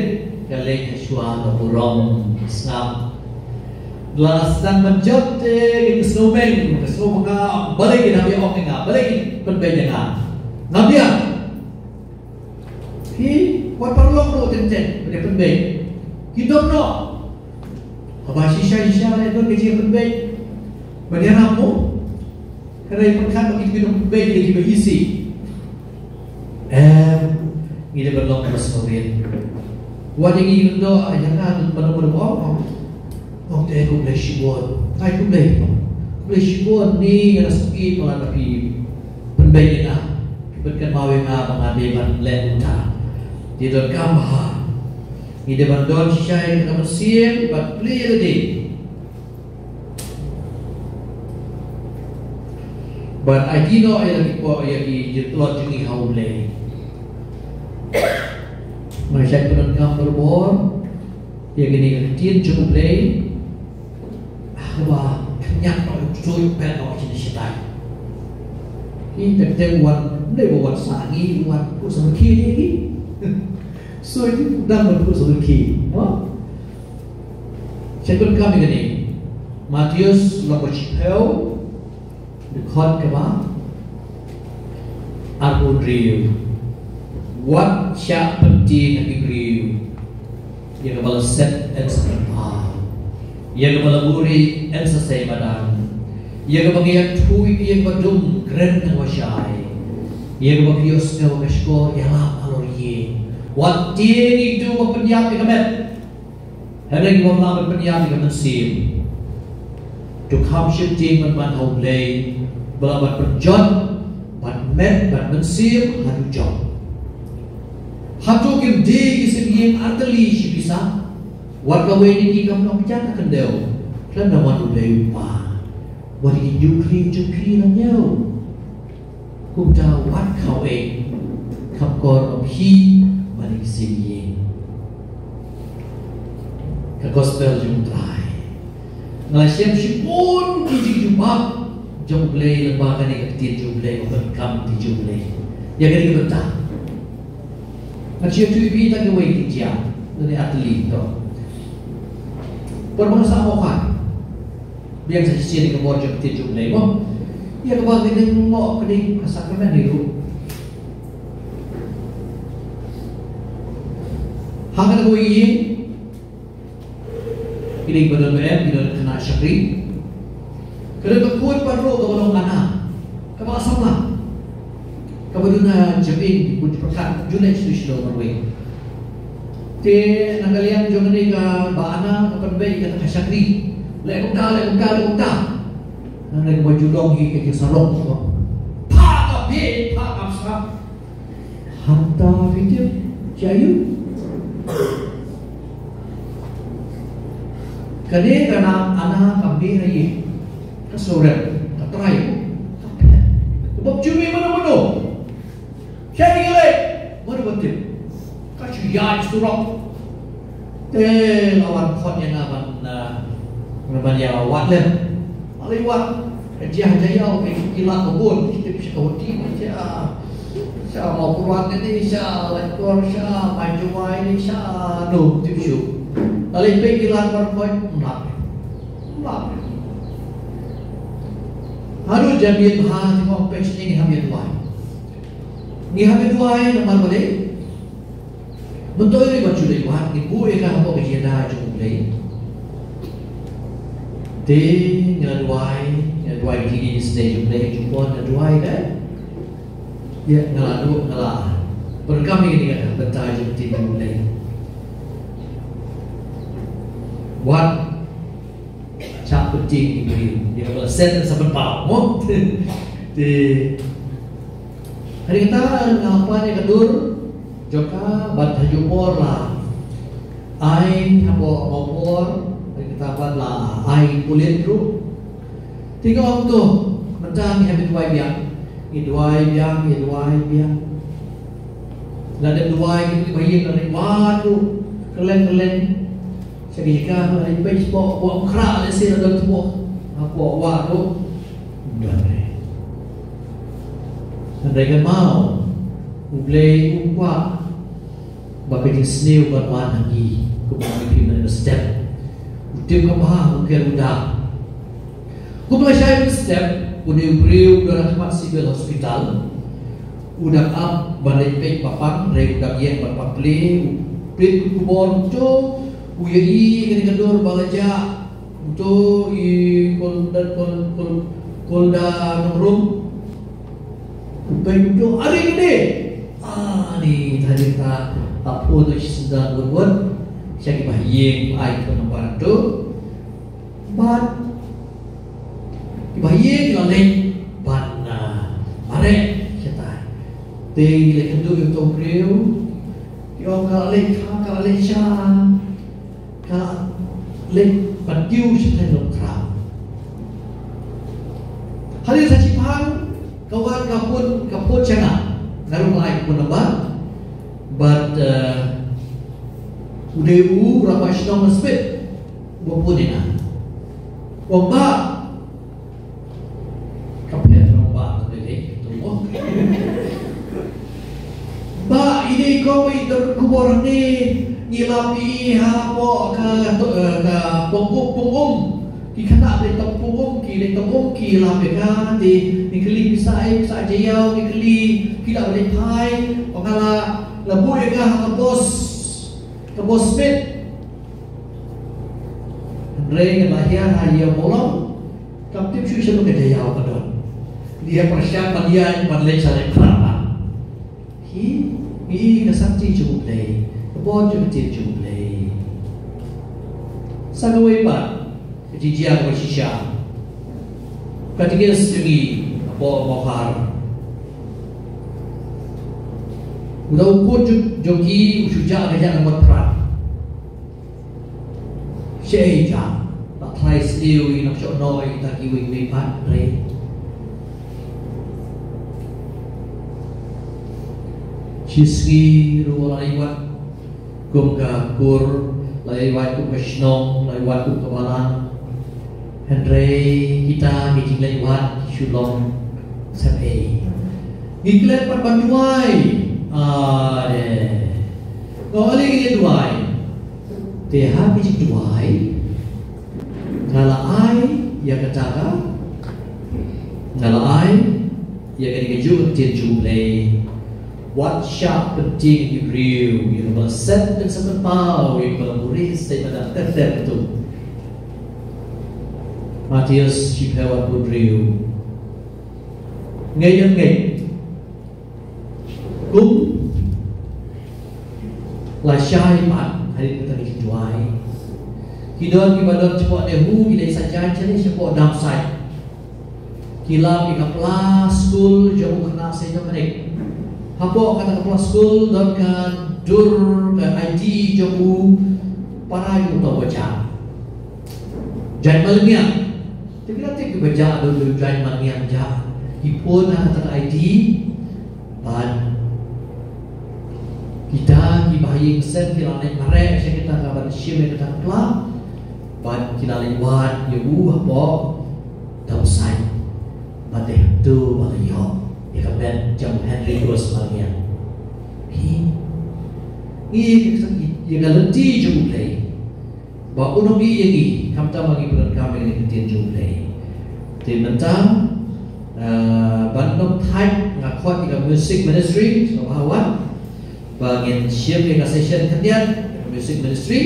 ka leit shuwa ka burom. Sngap. La sdang ban jot te ka jingsngewbha, ka sngewbha, balei ki dang ïa ong ïa nga, balei ki pynbeit ïa nga. Ngam biang. Phi, wat paralok ruh teng teng ban ïa pynbeit. Ki don noh. Haba shisha shisha leh don ka jingpynbeit ban ïarap mo. Ka dei pyrkhat ba ki, ki nongpynbeit ki dei kiba isih. Em, ngi dei ban long kiba sngewrit. Wat ïa ngi ki lyngdoh ïa nga ban long ban ong ong. Ong te khublei shibun. Ai khublei. Khublei shibun, ni nga la sngewbha palat ba phi pynbeit ïa nga. Phi pynkynmaw ïa nga ba nga dei ban leh kumta. Te donkam bha. Ngi dei ban don shisha ïa ka mynsiem ban plie ïa lade. Ban aiti noh ïa ki pop, ïa ki jingtlot jong ngi ha U Blei. Nga shait pyndonkam barabor ïa kine ki ktien jong U Blei. Ah, ba khynñiat noh, u ksuid u phet noh sha ngi shatai. Ngi teng teng wan, ym dei ba wan sah ngi, wan kut samrkhie ngi. Ksuid u dang wan kut samrkhie. Mo? Shait pyndonkam ïa kane. Mathaios lynnong ba shiphew, dkhot kaba arphew hynriew. Wat shah pyntieng ha ki briew. Ïa kaba la set yn sa pynpaw. Ïa kaba la buhrieh yn sa sei madan. Ïa kaba ngi ïathuh ïa kaba dum kren nangwa shai. Ïa kaba phi ïohsngew ha ka shkor ïalam halor ïing. Wat tieng ïa kito ba pynïap ïa ka met. Hynrei ki bym lah ban pynïap ïa ka mynsiem. To kham sheptieng ban ban ha U Blei, ba la ban pynjot, ban met, ban mynsiem ha dujok. Hato kim die ki syngïeng artylli shi pisa? Wat kawei na ki kam nang pynjah ka khyndew khlem da wan U Blei U Kpa. Wat ki jukri jukri na ñiew. Kumta wat kawei kam kor ba phi ban ïa ki syngïeng. Ka gospel jong U Trai. Nga la shem shibun ki jingjubab jong U Blei lyngba kane ka ktien jong U Blei, ka kam ktien jong U Blei. Ïa kane ka bynta. Nga shu ïathuh ïa phi tang kawei ka jia, lane artylli to. Por ba nga sah mawkhar, biang sa shisien ka bor jong ka ktien jong U Blei mo. Ïa kaba ngi dang noh ka dei ka sakramen hi ruh. Ha kane kawei ïing, ki dei ba don ba em, ki don khynnah shakri. Ka don ka khun pat ruh kaba long Ana, kaba la samla, kaba duna jabieng, bun jingpyrkhat, ju leit sha shnong marwei. Te na ka liang jong kane kaba Ana ka pynbeit ïa kata ka shakri. Leh kumta, leh kumta, leh kumta. Nangne kaba ju long hi ka jingsarong. Phah ka bieit, phah ka sngap. Hangta phi tip, sha ïu. Kane ka nam Ana ka mih ha ïing, ka sngewrem, ka trai, ka phet. Ka bym ju mih mano mano. Sha ïing lei, mano ban tip. Ka shu ïaid surok. Te la wan khot ïa nga ban, ah, ban ïa wad lem. Nga la wad, ka jia ha jaiaw, ka ki lad ka bun, ki tip sha ka wati, sha, sha Mawkyrwat ne, sha Laitkor, sha Mawjawai ne, sha no, tip shuh. Nga la peit ki lad ban khot, mlak. Mlak. Haduh jan bieit bha, te nga ong peit shane ngi hap ïa duwai. Ngi hap ïa duwai namar balei? Mynta ïa ba ju leit wad, ngi buh ïa ka hapoh ka jingïada jong U Blei. Te nga duwai, nga duwai ki isnei jong U Blei, jong U Blei nga duwai ka. Ïa nga la duh, nga la pyrkhat ïa ka bynta jong U Blei. Wat Shah pynjing ïa u briew. Ïa kaba la set sa pynpaw mo. Te hadien kata nga pan ïa ka dur jong ka bad ha juh por la ai hapoh ma por. Hadien kata pat la ai pulit ruh. Te nga ong to mynta ngi hap duwai biang. Ngi duwai biang, ngi duwai biang. Lada duwai ngi ba ïa ka ri wad ruh kylleng kylleng. Sa ki jaka ba leit peit shapoh Wah Umkhrah lehse la don shapoh. Hapoh Wah ruh. Don re. Hynrei kan mut U Blei u kwah ba ka jingsniew kan wan ha ngi. Kumba ngi phi mynta step. U tim ka bha u ker u da. Kumba shai mynstep, une u briew u don ha khmat Civil Hospital. U dang ap ban leit peit ba pang, hynrei u dang ïeng ban pang plie, u peit u kubur u to, u ïohi kane ka dur ba la jah, u to i kol da kol kol kol da nongrum. U peit u to, are kane. Ani tadi ta ta pho to shi senda wut wut. Sha ki ba ïeng ai ko nambar to. Bad ki ba ïeng ki la leit ban, ah, mareh shatai. Te ki la kynduh ïa uto u briew. Ki ong ka la leit kha, ka la leit sha, ka la leit ban kiew shatai long kra. Hadien sa shiphang ka wan ka phone, ka phone sha nga. Nga ruh nga ai ka phone number. Bad, eh, u dei u rangbah shnong na Smit. Ba phone ïa nga. Ong ba. Ka pher rangbah ka dei dei tu mo. Ba ine ko ba i don khubor ne ngi lap ïa i hapoh ka, eh, ka pung um, pung um. Ki khynnah ba dei tang pung um, ki dei tang pung um, ki lap ïa ka, te ngi kylli pisa ei, pisa jaiaw, ngi kylli phi lah ba dei phai, ong nga la, la buh ïa ka ha ka bos, ka bos Smit. Hynrei ngan la hiar ha ïa Mawlong, kam tip shuh sha ka jaiaw ka don. Ngi ïa pyrshang ban ïa ban leit sha leit phra. Hi, hi ka sakti jong U Blei, ka bor jong ka ktien jong U Blei. Sa kawei pat, ka jingjia kaba shisha. Katikis jong ngi, Apo Mohar. Uta u kut jong, jong ki u shu jah ka jah namar pran. Shaei jah, la thlai siew ïa nongshong noh ïa kita kiwei kiwei pat re. Shisngi ruh la ïa wad kum ka kur, la ïa wad kum ka shnong, la ïa wad kum ka balang. Hynrei kita ki jingleit wad ki shu long sep ei. Ngi klet pat ban duwai. Ade. Nga ong lei ngi duwai. Te ha ka jingduwai, nga la ai ïa kata ka, nga la ai ïa kane kajuh ka ktien jong U Blei. Wat shah pyntieng ïa ki briew, ïa kaba la sep pynsaphriang, ïa kaba la buri, sa ïa kaba la ter ter tu. Mathaios shiphew arphew hynriew. Ngeit, ngeit. Kum lashai pat hadien kata ka jingduwai. Ki don kiba don shapoh NEHU, ki dei sa jaiñ sha dei shapoh Dam Sait. Ki lap ïa ka pla skul jong u khynnah Saint Dominic. Hapoh kata ka pla skul don ka dur ka ID jong u para jong uta uba jah. Jaiñ Malngiang. Te ki la tip kiba jah, don u Jaiñ Malngiang jah. Ki phone ha kata ka ID. Bad kita kiba ha ïing seng ki la leit mareh sha kita ka ban shim ïa kata ka pla. Bad ki la leit wad ïa u hapoh Dam Sait. Bad te hato ba la ïoh ïa ka met jong Henry Cross Malngiang. Hi. Ngi ïa ka lynti jong U Blei. Ba un ym ïeh ïa ngi, khamtam ba ngi pyndonkam ïa kane ka ktien jong U Blei. Te mynta, eh, ban ym thait nga khot ïa ka music ministry, sngewbha wan. Ba ngin shim ïa ka session khyndiat, ïa ka music ministry.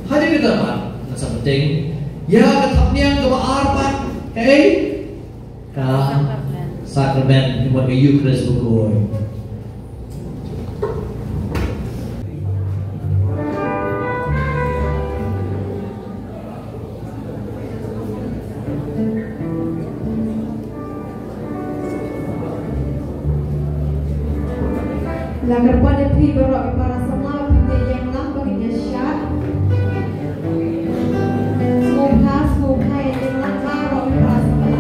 Hadien kata pat, ngan sa bteng ïa ka thapniang kaba ar pat, kaei? Ka sakramen, ka sakramen, ka Eucharist bakhuid. La kyrpad ïa phi baroh ki para samla ba phin ïeng lang ba kin ïa shad. Sngewbha, sngewbha ïa ïeng lang baroh ki para samla.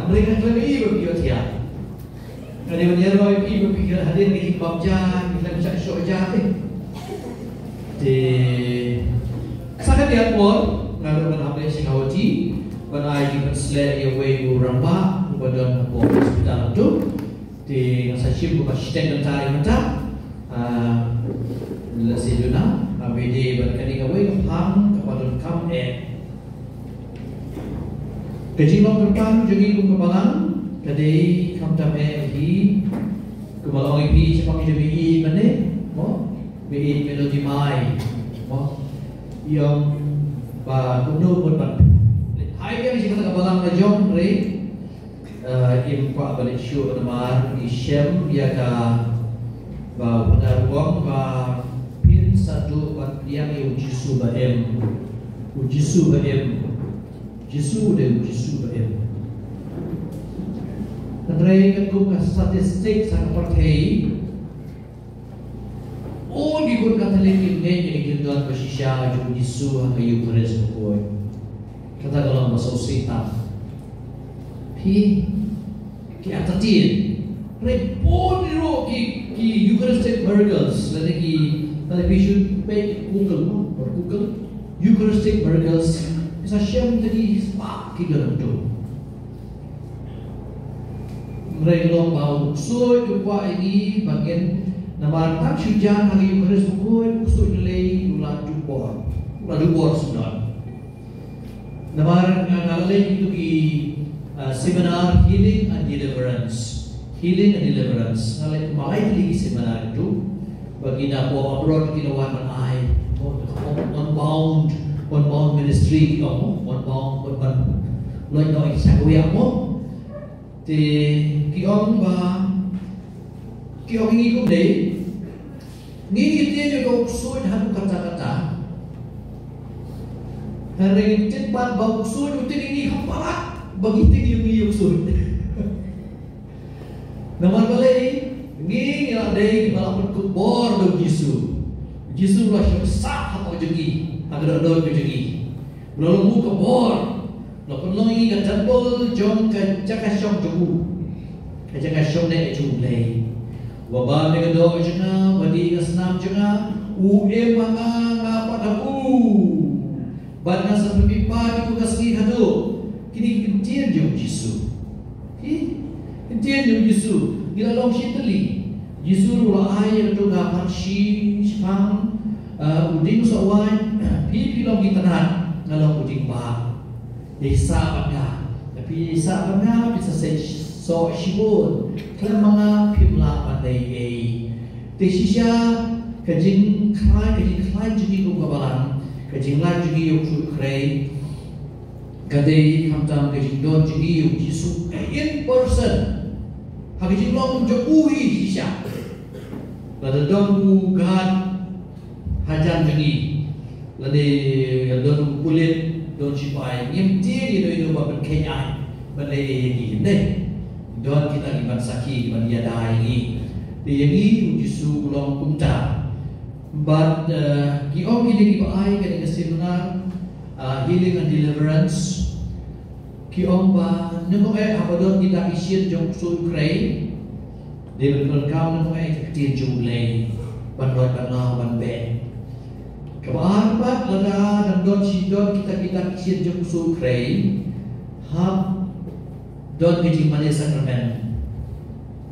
Ring ha khlem i ba phi ïoh thiah. Ka dei ban ïaroh ïa phi ba phi khlem hadien ka jingbam ja, phi khlem shah shoh ja te. Te sa ka diat por nga ruh ngan hap leit sha Guwahati ban ai jingpynsleh ïa uwei u rangbah uba don hapoh hospital tu. Te nga sa shim kumba shiteng kynta ïa mynta. Ah, lehse duna, ah, bad kane kawei ka phang kaba donkam eh. Ka jinglong kyrpang jong ngi kum ka balang ka dei khamtam eh hi. Kumba la ong ïa phi shaphang jong ngi, ïeit mane, mo? Ïeit mane jong ngi, mo? Ïa ba kumno ban ban. Hai ka ni ka balang la jong re. Eh, im kwah ban leit shuh namar ngi shem ïa kaba u Phadar u ong ba phin sa duh ban pdiang ïa u Jisu ba im. U Jisu ba im. Jisu dei u Jisu ba im. Hynrei katkum ka statistic sa ka pyrthei, bun ki khun Katholik kim ngeit ïa ka jingdon ba shisha jong u Jisu ha ka Eucharist bakhuid. Kata ka long ba sngewsih tam. Phi, ki artatien. Hynrei bun ruh ki, ki Eucharistic miracles, lane ki, lane phi shu peit Google, no? Or Google, Eucharistic miracles. Phi sa shem da ki spah ki don hangto. Hynrei long ba u ksuid u kwah ïa ngi ba ngin, namar tang shu jan ha ka Eucharist bakhuid, u ksuid u lei u la duh bor. U la duh bor sngewdon. Namar nga, nga la leit ïa kitu ki, ah, seminar Healing and Deliverance. Healing and Deliverance. Nga la leit kumba lai tylli ki seminar ïa kitu. Ba ki na pdeng abroad ki na wan ban ai, mo, Unbound, Unbound Ministry ki ong, mo, Unbound, ban ban. Loi no i sa ko ya, mo. Te ki ong ba, ki ong ngi kumne. Ngi ngi tieng ïa u ksuid haduh katta katta. Hynrei ngi tip pat ba u ksuid u tieng ïa ngi ha palat ba ngi tieng ïa u ksuid. Namar balei, ngi ngi la dei kiba la pynkup bor da u Jisu. U Jisu u la shong sah hapoh jong ngi, ha ka dohnud ka jong ngi. U la lum ka bor, u la pynlong ïa ngi ka temple jong ka jaka shong jong u. Ka jaka shong ne jong u Blei. Uba bam ïa ka doh jong nga, uba dih ïa ka snam jong nga, u im ha nga, nga pat ha u. Bad nga sa pynmih pat ïa u ha ka sngi khatduh. Kine ki kyntien jong u Jisu. Ki kyntien jong u Jisu. Ngi la long shi tylli. U Jisu ruh u la ai ïa katu ka pharshi shaphang, eh, u dieng sohwaiñ. Phi phi long ki tnat, nga long u dieng bah. Phi sah bad nga. Phi sah bad nga, phi sa sah soh shibun. Khlem ma nga phim lah ban leh ei ei. Te shisha ka jingkhlaiñ, ka jingkhlaiñ jong ngi kum ka balang, ka jinglait jong ngi ïa u Ksuid Khrei, ka dei khamtam ka jingdon jong ngi ïa u Jisu in person. Ha ka jinglong jong u hi shisha. Lada don u guard hajan jong ngi, lane don u pulit, don sipai, ngim tieng ïa ino ino ba pynkheiñ ai ban leh ei ïa ngi, ne? Don kita kiban sakhi, kiban ïada ïa ngi. Te ïa ngi u Jisu u long kumta. Bad, eh, ki ong kine kiba ai kane ka seminar, eh, Healing and Deliverance, ki ong ba nyngkong eh haba don ki dak ki shin jong u Ksuid Khrei, dei ban pyndonkam nyngkong eh ïa ka ktien jong u Blei ban lait, ban law, ban beh. Kaba ar pat, lada dang don shi, don kita ki dak ki shin jong u Ksuid Khrei, hap don ka jingmane sakramen.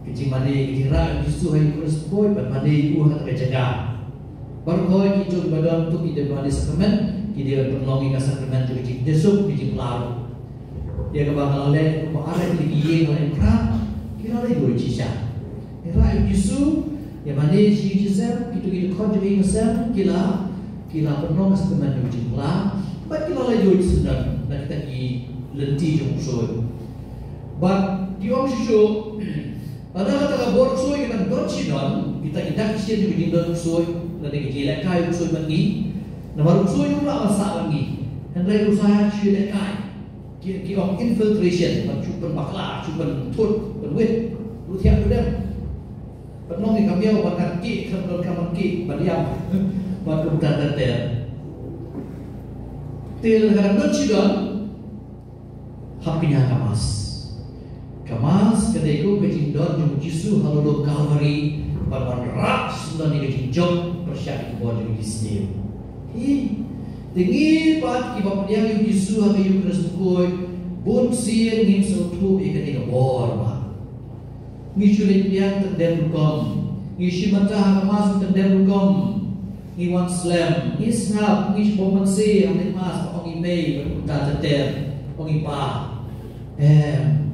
Ka jingmane, ka jingrah ïa u Jisu ha Eucharist bakhuid, bad mane ïa u ha kata ka jaka. Baroh kito kiba don tu ki dei ban mane sakramen, ki dei ban pynlong ïa ka sakramen jong ka jingkitkhlieh, ka jingphylla ruh. Ïa kaba nga la leh, kumba ar tylli ki ïing nga la ïakynduh, ki la leh duwai shisha. Ïa rah ïa u Jisu, ïa mane shi Jisu, kito ki dkhot jong ka ïing sem, ki la, ki la pynlong ka sakramen jong ka jingphylla, bad ki la leh duwai shisha na kita ki lynti jong u ksuid. Bad ki ong shuh shuh, lada kata ka bor ksuid ka dang don shi don, kita ki dak ki shin jong ka jingdon ksuid, lada ki jinglehkai ksuid bad ngi, namar u ksuid um lah ban sah bad ngi. Hynrei u sa shu lehkai. Ki, ki ong infiltration, ban shu pynbakla, shu pynthut, pynwit, ruh thiah ruh dem. Pynlong ïa ka miaw ban kat ki, kan don ka ban ki, ban ïam. Ban kumta ter ter. Te lada ka dang don shi don, hap kñia ka mass. Ka Mass ka dei ka jingdon jong u Jisu halor u Kalbari, bad wanrah sha ka jingjop pyrshah ïa ki bor jong ki sniew. Hi, te ngi pat kiba pdiang ïa u Jisu ha ka Eukharist Bakhuid, bun sien ngim sngewthuh ïa kane ka bor ba ngi shu leit pdiang tyndem rukom, ngi shim bynta ha ka Mass tyndem rukom, ngi wan slem, ngi sngap, ngi shu bom ban se ha ka Mass, ong i mei bad kumta ter ter, ong i pa. Em,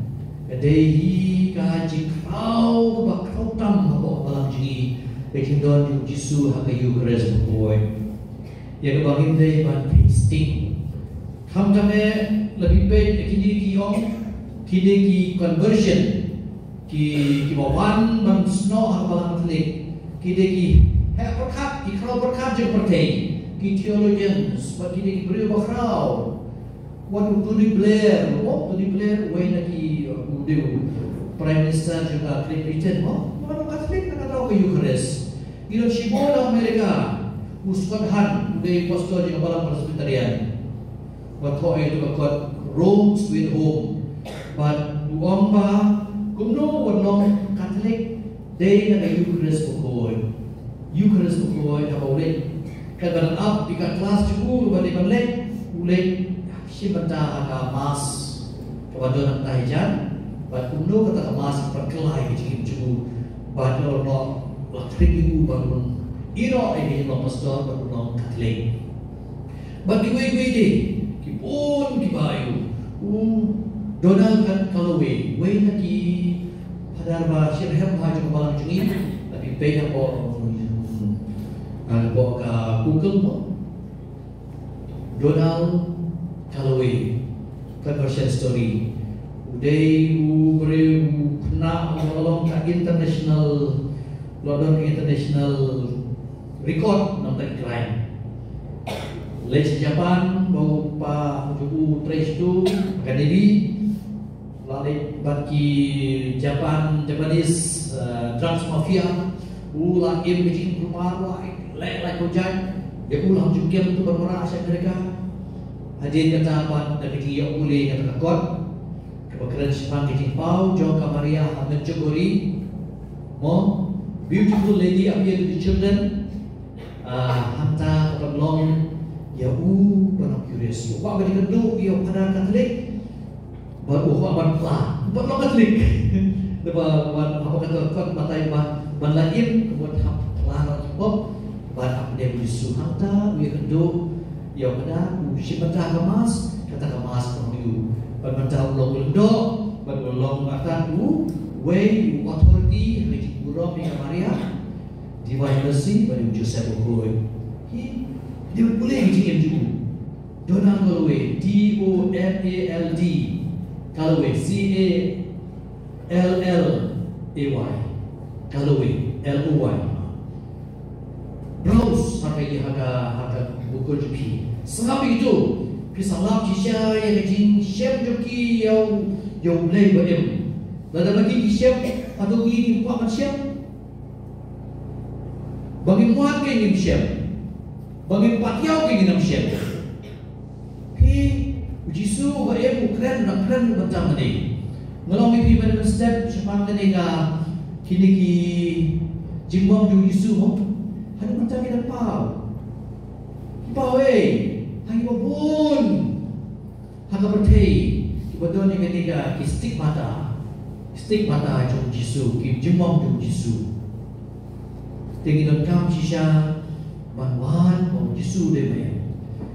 ka dei hi ka jingkhraw kaba khraw tam hapoh balang jong ngi, ka jingdon jong u Jisu ha ka Eukharist Bakhuid. Ïa kaba ngim dei ban peit sting. Khamtam eh, la phi peit ïa kine ki ong, kine ki conversion, ki, kiba wan ban snoh ha ka balang Katholik, kine ki heh pyrkhat, ki khraw pyrkhat jong ka pyrthei, ki theologians, bad kine ki briew ba khraw. Wat u Tony Blair, u Tony Blair, uwei na ki, uh, u dei u Prime Minister jong ka Great Britain, mo? Wat u Katholik na ka daw ka Eukharist. Ngi don shibun na Amerika, u Scott Hahn, u dei pastor jong ka balang Presbyterian. Wat thoh ïa ka kot Rome Sweet Home. Bad u ong ba, kumno wat long Katholik, dei na ka Eukharist Bakhuid. Eukharist Bakhuid haba u leit. Katba dang ap ïa ka klas jong u ba dei ban leit, u leit shim bynta ha ka Mass kaba don hangtai jan, bad kumno kata ka Mass ka pynkylla ïa ka jingim jong u, bad la long, la khring ïa u ban long, ïehnoh ïa ka jingim long pastor bad long Katholik. Bad kiwei kiwei de, ki bun kiba ïoh. U Donald Calloway, uwei na ki phadar ba shitrhem bha jong ka balang jong ngi, la phi peit hapoh, hapoh ka Google mo. Donald Calloway, Conversion Story. U dei u briew u khynnah uba la long ka international, la don international record na bynta ki crime. Leit sha Japan, ba u kpa jong u trei shatu ha ka Navy. La leit bad ki Japan, Japanese, eh, drugs mafia. U la im ka jingkulmar, u la leh lait bujai. Ïa u la hap ju kem tu ban wanrah sha Amerika. Hadien kata pat da ka jingïoh pule kata ka kot kaba kren shaphang ka jingpaw jong ka Maria ha Medjugorje. Mo, beautiful lady appeared to the children. Ah, hangta ka pynlong ïa u ban long curious. U kwah ban ïakynduh ïa u Phadar Katholik. Bad u kwah ban pla, ban long Katholik. Naba ban, haba kata ka kot batai ban, ban la im, ka mut hap pla noh ki pop, ban hap dem Jisu. Hangta u ïakynduh ïa u Phadar, u shim bynta ka Mass, kata ka Mass ka long ïa u. Bad mynta u long u lyngdoh, bad u long artat uwei u authority ha ka jingburom ïa ka Maria, Divine Mercy, bad u Joseph Bakhuid. Hi, dei ban pule ïa ka jingim jong u. Donald Calloway, D O N A L D, Calloway, C A L L A Y, Calloway, L O Y. Browse ha ka, ha ka, ha ka Google jong phi. Sngap ïa kito, phi sa lap shisha ïa ka jingshem jong ki ïa u, ïa U Blei ba im. Lada ma ki ki shem, hato ngi ngim kwah ban shem? Ba ngim wad ke ngim shem. Ba ngim pat ïaw ke ngim shem. Phi, u Jisu ba im u kren, u dang kren bynta mane. Nga la ong ïa phi mynstep shaphang kane ka, kine ki jingmong jong u Jisu mo. Haduh mynta ki dang paw. Ki paw ei, ha kiba bun ha ka pyrthei, kiba don ïa kane ka, ki stigmata. Stigmata jong u Jisu, ki jingmong jong u Jisu. Te ngi donkam shisha ban wad ba u Jisu u dei ba im.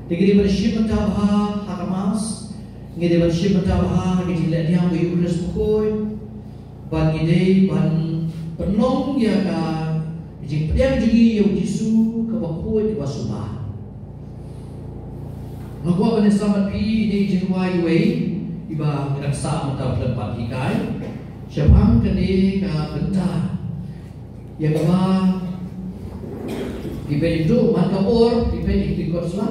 Te ngi dei ban shim bynta bha ha ka Mass, ngi dei ban shim bynta bha ha ka jingleh niam ka Eukharist Bakhuid, bad ngi dei ban pynlong ïa ka jingpdiang jong ngi ïa u Jisu kaba khuid kaba sumar. Nga kwah ban ïasam bad phi ïa ka jingrwai iwei iba nga dang sah mynta u khlem pat hikai shaphang kane ka bynta. Ïa kaba phi peit ïa u, man ka por, phi peit ïa ki kot sla,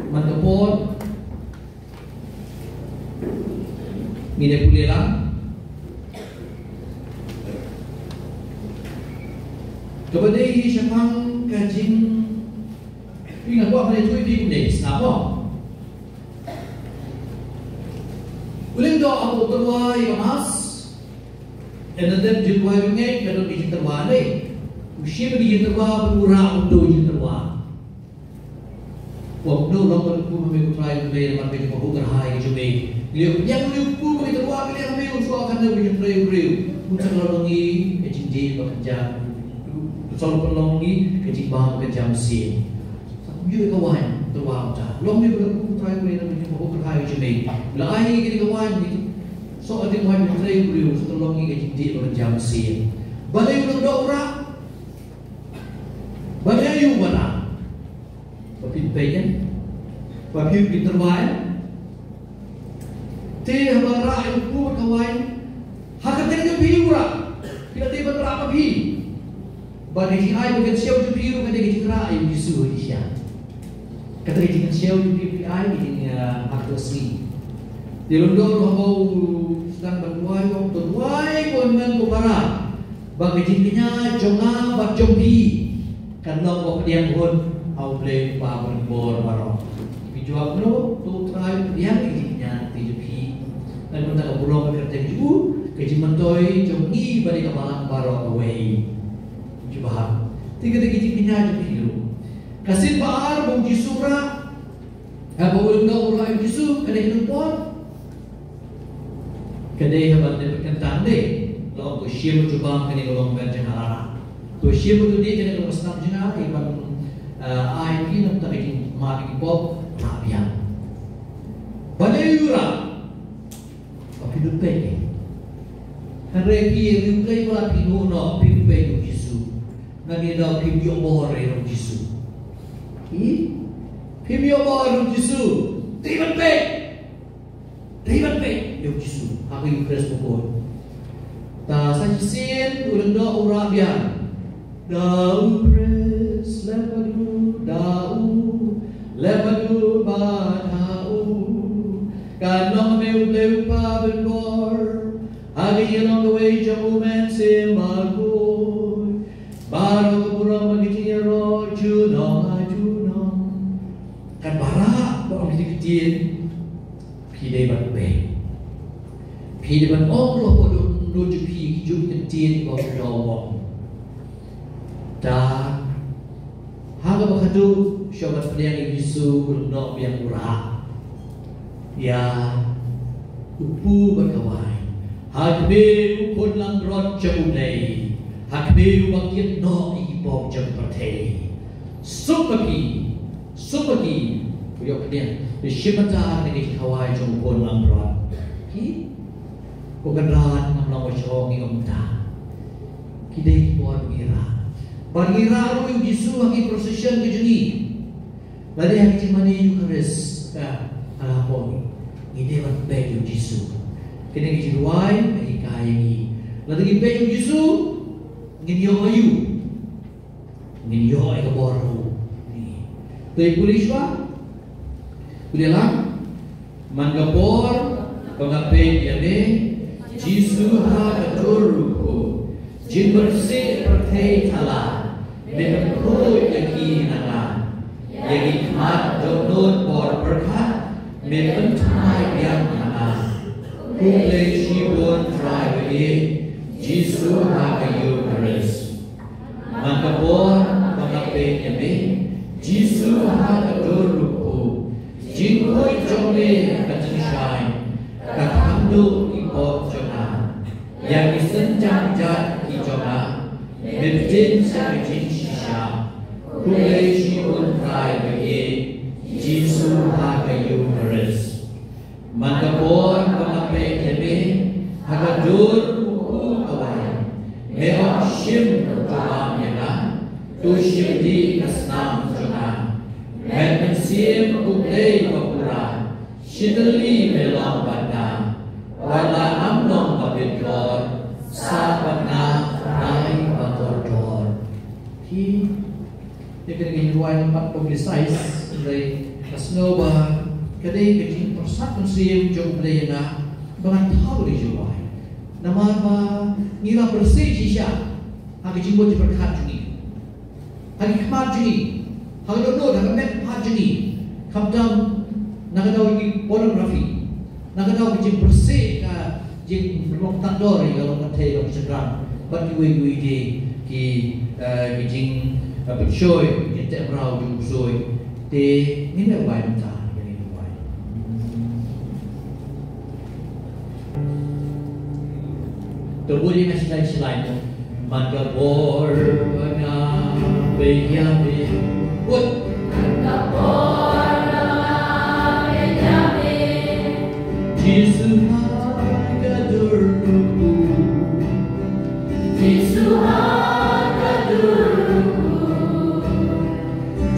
man ka por. Ngin ïa pule lang. Kaba dei hi shaphang ka jing, phi, nga kwah ban ïathuh ïa phi kumne, sngap mo. U lyngdoh hapoh tyrwa ïa ka Mass, Ka na dep jingduwai jong ngi ka don ki jingtyrwa ne. U shim ki jingtyrwa bad u rah u to jingtyrwa. Wa u no long ka lynti ma me u Trai u Blei namar ka jingpynhok kyrhai ka jong me. Ngi ïoh pdiang ngi u kpu ma ki tyrwa ki leh ha me u shuwa kan ne u jingtrei u briew. Un sa long ngi ka jingdih ba kan jam. Un sa long ngi ka jingbam ba kan jam sien. Sa kum ïoh ka waiñ tyrwa uta. Long ngi ba u Trai u Blei namar ka jingpynhok kyrhai ka jong me. La ai ngi ka waiñ ngi. Sa ka jingwaiñ u jingtrei u briew sa long ngi ka jingdih ba kan jam sien. Balei u lyngdoh u rah? Balei u rah? Ba phin peit ïa, ba phin peit tyrwa ïa. Te haba rah ïa u kpu bad ka waiñ, ha ka teng jong phi u rah. Phi la dei ban rah ma phi. Bad ka jingai ba kan siew jong phi ruh ka dei ka jingrah ïa u Jisu ha ki sha. Kata ka jingsngew jong phi phi ai ka jing, ah, ha ka sngi. Te lyngdoh ruh haba u sdang ban duwai, u ong to duwai ko Hynmen ko para ba ka jingkñia jong nga bad jong phi kan long ba pdiang hun ha U Blei U Kpa ba donbor baroh. Phi jubab no, to Trai pdiang ka jingkñia ka jong phi. Namar kata ka burom ka kyrteng jong u, ka jingmyntoi jong ngi bad ïa ka balang baroh kawei. Jubab. Te kata ka jingkñia jong phi ruh. Ka sien ba ar ba u Jisu u rah. Haba u lyngdoh u rah ïa u Jisu, ka dei ha kano ka por? Ka dei haba dep kyntang dei. Long ko shim u jubab kane ka long ban jong nga la rah. To shim u dei kane ka long snam jong nga, eh, ban, eh, ai phi namar ka jingmap ïa ki pop, rah biang. Balei u rah? Ba phi duh peit. Hynrei phi ïa u Blei ba la phi noh noh, phi duh peit u Jisu. Nangta phi ïoh bor ïa u Jisu. Phi? Phi ïoh bor ïa u Jisu. Dei ban peit. Dei ban peit ïa u Jisu. Ha ka Eukharist bakhuid. Te sa shisien u lyngdoh u rah biang. Da u Khrist lem bad u, da u lem bad u bad ha u. Kan long me U Blei U Kpa ba donbor. Ha ka jingïalong kawei jong u Mynsiem Bakhuid. Baroh ka burom bad ka jingïaroh junom ha junom. Katba rah ba ong ki ktien. Phi dei ban peit. Phi dei ban ong ruh ba don don jong phi ki juh ki ktien ba u da ong. Te ha kaba khatduh shuwa ban pdiang ïa u Jisu u lyngdoh biang u rah. Ïa u kpu bad ka waiñ. Ha khmih u khun langbrot jong U Blei. Ha khmih uba kit noh ïa ki pop jong ka pyrthei. Suk ma phi. Suk ma ki. Ku ïoh pdiang. Te shim bynta na ki khawai jong u khun langbrot. Ki? Ko Kynrad ngam long ba shong ngi ong ta. Ki dei ki por ngi rah. Bad ngi rah ruh ïa u Jisu ha ki procession ki jong ngi. Lada ha ki jingmane Eukharist ka, ka la poi. Ngi dei ban peit ïa u Jisu. Kine ki jingduwai ka hikai ïa ngi. Lada ngi peit ïa u Jisu ngin ïoh ïa u. Ngin ïoh ïa ka bor ruh. Te pule shuwa. Pule lang. Man ka por ba nga peit ïa me, Jisu ha ka dur ruh. Jingpyrshah pyrthei thala, me pynkhuid ïa ki na nga. Ïa ki khmat dohnud bor pyrkhat, me pynthymmai biang na nga. Khublei shibun Trai ba ïeit, Jisu ha ka Eukharist. Man ka por ba nga peit ïa me, Jisu ha ka dur ruh. Jingkhuid jong me ka jingshai, ka kham duh ki pop jong nga. Ïa ki synjam jait ki jong nga, me pynjah sha ka jingshisha. Khublei shibun Trai ba ïeit, Jisu ha ka Eukharist. Man ka por ba nga peit ïa me, ha ka dur u kpu ka waiñ. Me ong shim, to bam ïa nga, to shim dih ka snam jong nga. Met mynsiem U Blei ba pura, shi tylli me long bad nga. Wat la ngam long ba bit dor, sah bad nga Trai ba kordor. Ki Ïa kane ka jingduwai ngam pat publicize, hynrei nga sngew ba ka dei ka jingpyrsad mynsiem jong U Blei ïa nga ba ngan thaw ïa ka jingduwai. Namar ba ngi la pyrshah shisha ha ka jingmut jingpyrkhat jong ngi, ha ki khmat jong ngi, ha ka dohnud, ha ka met khmat jong ngi, khamtam na ka daw ki pornography, na ka daw ka jingpyrshah ka Jingmlong tang dor ïa ka long ka thei long shakram bad kiwei kiwei de ki, eh, ki jing, eh, pynshoi ki teh mraw jong u soi. Te ngin ïa wai mynta, ngin ïa wai. Te bun ïa nga shlai shlai. Man ka por ba nga peit ïa me. Bun. Man ka por ba nga peit ïa me. Jisu ha ka dur ruku. Jisu ha ka dur ruku.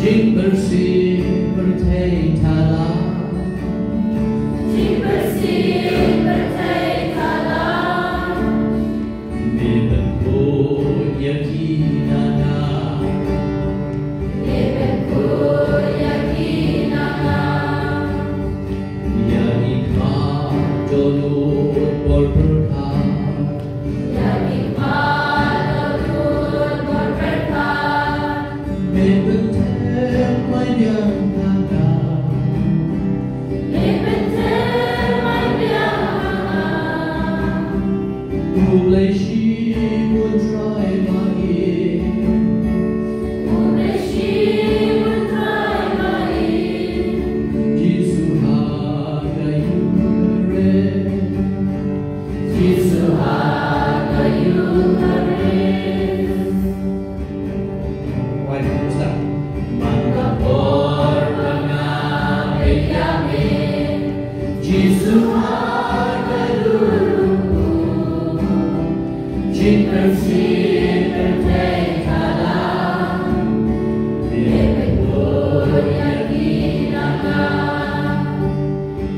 Jingpyrshah pyrthei thala. Jingpyrshah pyrthei thala. Me pynkhuid ïa ki na nga. Me pynkhuid ïa ki na nga. Ïa ngi khmat dohnud bor pyrkhat. Ïa ngi khmat dohnud bor pyrkhat. Me pynthem ma ïa nga. Me pynthem ma ïa nga. U Blei shibun Trai ba ïeit. U Blei shibun Trai ba ïeit. Jisu ha ka Eukharist. Jisu ha ka Eukharist. Wai, stop. Man ka por ba nga peit ïa me. Jisu ha ka dur ruku. Jingpyrshah pyrthei thala. Me pynkhuid ïa ki na nga.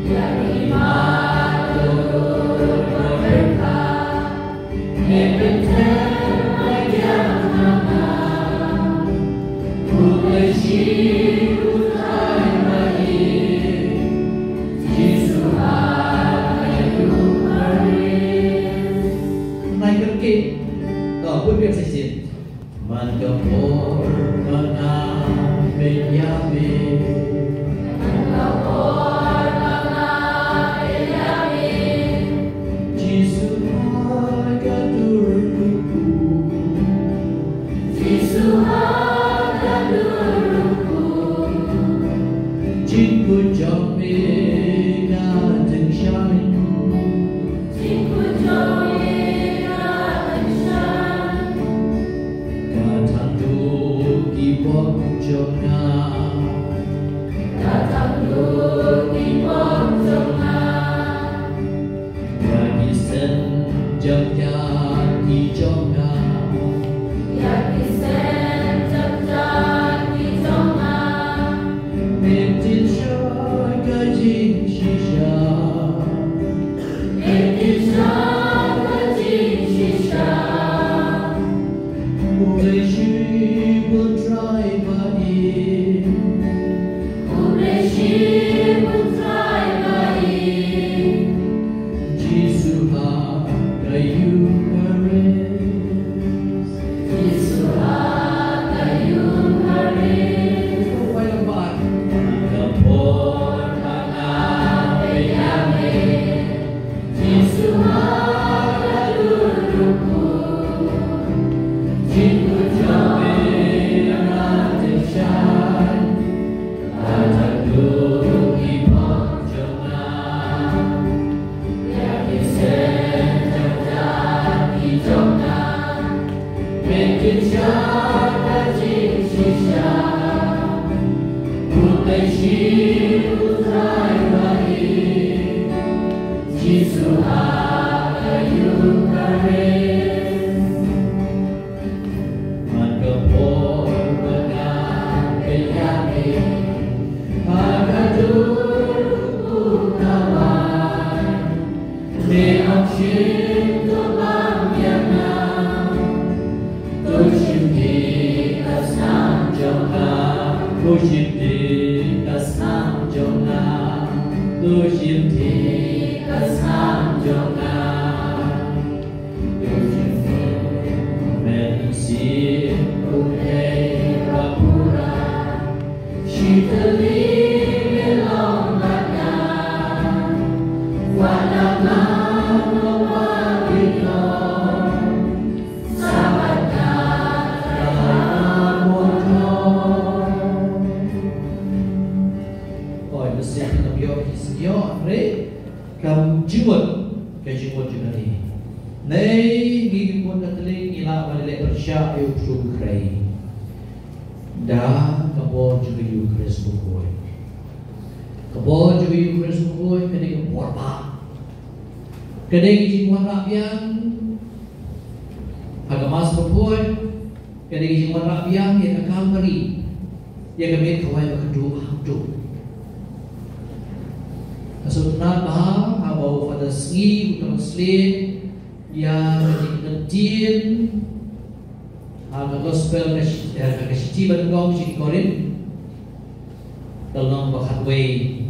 Ïa ngi khmat dohnud bor pyrkhat. Me pynthem ma ïa nga. U Blei shibun Trai ba ïeit. Jisu ha ka Eukharist. Nai kyrkieh. To, bun biang sa shisien. Man ka por ba nga peit ïa me. Man ka por ba nga peit ïa me. Jisu ha ka dur ruku. Jisu ha ka dur ruku. Jingkhuid jong me ka tyngshaiñ. Jingkhuid jong me ka tyngshaiñ. Ka thangduh ki pop jong nga. Ka thangduh ki pop jong nga. Ïa ki seng jong nga, ki jong nga. Ïa ki seng jong nga, ki jong nga. Me tyngshaiñ ka jingshisha. Me tyngshaiñ ka jingshisha. U Blei shibun Trai ba ïeit. U Blei shibun Trai ba ïeit. Jisu ha ka Eukharist. Jisu ha ka Eukharist. Wai lambar. Ka por ba nga peit ïa me. Jisu ha ka dur ruku. Jingkhuid jong me ka tyngshaiñ. Ka thangduh ki pop jong nga. Ïa ki seng jong nga, ki jong nga. Me tyngshaiñ ka jingshisha. U Blei shibun Trai ba ïeit. Jisu ha ka Eukharist. Man ka por ba nga peit ïa me. Ha ka dur ruku ka wai. Me ong shim to bam ïa nga. To shim ïa ka snam jong nga. To shim ïa ka snam jong nga. To shim ïa ka snam jong nga. To shim ïa ka snam jong nga. Shi tylli me long bad nga. Wat nang nang long Ïoh re kam jingmut ka jingmut jong ngi. Nei ngi ki khun Katholik ngi lah ban leh pyrshah ïa u Khrist. Da ka bor jong ka Eucharist bakhuid. Ka bor jong ka Eucharist bakhuid ka dei ka bor ba ka dei ka jingwanrah biang ha ka Mass bakhuid. Ka dei ka jingwanrah biang ïa ka Calvary, ïa ka miet khawai ba kynduh hangto. Ka sngewtynnat bha haba u Father Sngi u translate ïa ka jingkyntien ha ka gospel ka shi- eh, ka shithi ba nyngkong sha ki Korinth. Ka lynnong ba khatwei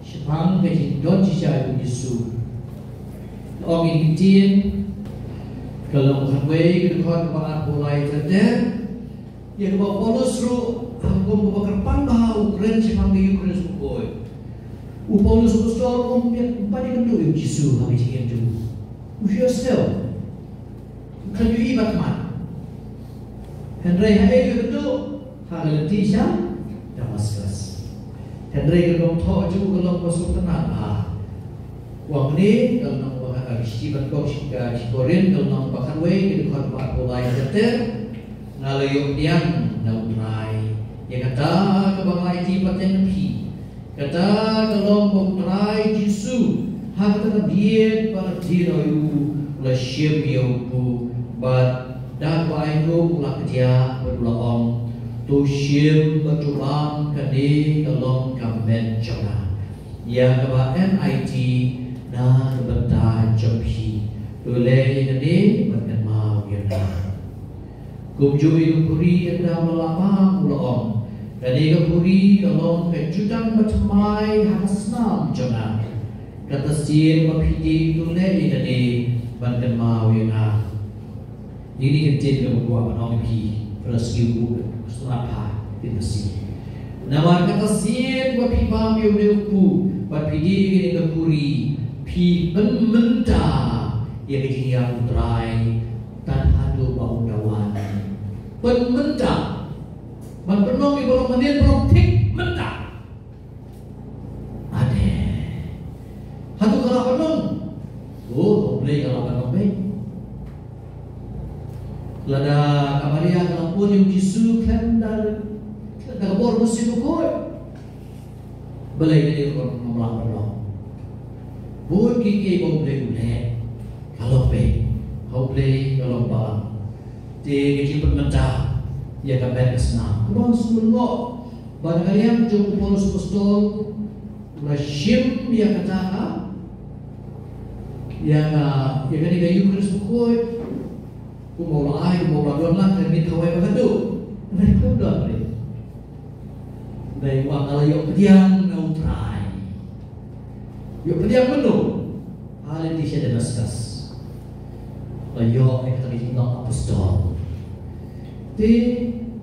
shaphang ka jingdon shisha u Jisu. Ong ïa ki ktien, ka lynnong ba khatwei ka dkhot ba arphew lai ter ter. Ïa kaba u Paulus ruh ha ka kum kaba kyrpang bha u kren shaphang ka Eucharist bakhuid. U Paulus u apostol um ïa u pat ïakynduh ïa u Jisu ha ka jingim jong u. U shu sngewthuh. Kan ïohi bad khmat. Hynrei ha ei u ïakynduh? Ha ka lynti sha Damaskus. Hynrei ka long thoh jong u ka long ba sngewtynnat bha. Wan ne ka long ba ka shithi ba nyngkong sha ki Korinth ka long ba khatwei ka dkhot ba arphew lai ter ter. Nga la ïoh pdiang na u Trai ïa kata kaba nga aiti pateng na phi. Kata ka long ba u Trai Jisu ha kata ka miet ba la die noh ïa u, u la shim ïa u kpu bad da kaba ainguh u la kdiah bad u la ong, to shim bad to bam, kane ka long ka met jong nga ïa kaba nga aiti na ka bynta jong phi. To leh ïa kane ban kynmaw ïa nga. Kumjuh ïa ka khuri ynda u la lah bam u la ong, kane ka khuri ka long ka jutang bathymmai ha ka snam jong nga. Kata sien ba phi die to leh ïa kane ban kynmaw ïa nga. Ïa kine ki ktien kaba kwah ban ong ïa phi, para sngewbha, sngewbha, ktien Khasi. Namar kata sien ba phi bam ïa une u kpu bad phi die ïa kane ka khuri, phi pynmynta ïa ka jingïap u Trai. Tad haduh ba un da wan. Pynmynta. Ban pynlong ïa baroh, ban pynlong thik mynta. Ade. Hato ka la pynlong? Oh, U Blei ka la pynlong beit. Lada ka Maria ka la pun ïa u Jisu khlem da, khlem da ka bor Mynsiem Bakhuid. Balei ka dei ruh ngam lah ban long. Bun kiei kiei ba U Blei u leh ka long beit ha U Blei, ka long beit. Te ka jingpynmynta ïa ka met ka snam, ka long sngewlyngngoh ba na ka liang jong u Paulus Apostol u la shim ïa kata ka, ïa ka, ïa kane ka Eucharist bakhuid. Kumba u la ai, kumba u la don lang, ka miet khawai ba kynduh. Hynrei kam don re. Hynrei u ong nga la ïoh pdiang na u Trai. Ïoh pdiang mynno? Ha lynti sha Damaskus. La ïoh ïa kata ka jinglong apostol. Te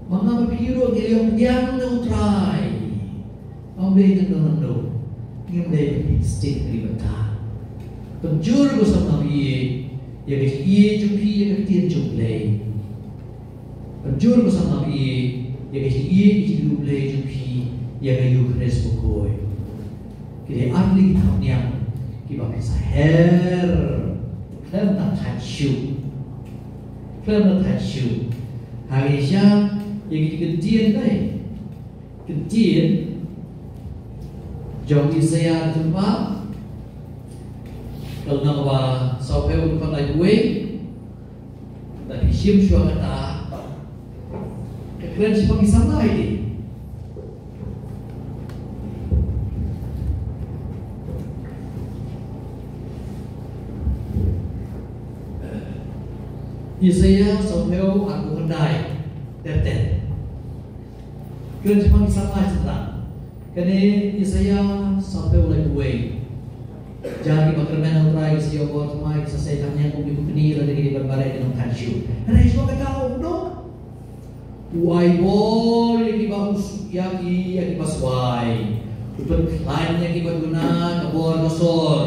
ma nga ma phi ruh ngi la ïoh pdiang na u Trai. Ym dei nangno nangno. Ngim dei ban pynstieh ïa ka bynta. Pynjur ko samla ïa, ïa ka jingïeit jong phi ïa ka ktien jong U Blei. Pynjur ko samla ïa, ïa ka jingïeit, ka jingïeit U Blei jong phi ïa ka Eucharist bakhuid. Ki dei ar tylli ki thapniang kiba phin sa her khlem da thait shuh. Khlem da thait shuh. Ha ngi sha ïa ki kyntien dei. Kyntien jong Isaïah lynnong ba, ka lynnong ba sawphew, dkhot laiphew wei. Lada phi shim shuwa kata, ka kren shaphang ki samla ïa ki. Isaïah sawphew, arphew khyndai ter ter. Kren shaphang ki samla shynrang. Kane Isaïah sawphew, laiphew wei. Jar kiba kyrmen ha U Trai ki sa ïoh bor thymmai, ki sa sei thapniang kum ki pukni, lada ki dei ban mareh kin ym thait shuh. Hynrei shuwa kata u ong, u ai bor ïa kiba u s-, ïa ki, ïa kiba swai. U pynkhlaiñ ïa kiba duna ka bor ka sor.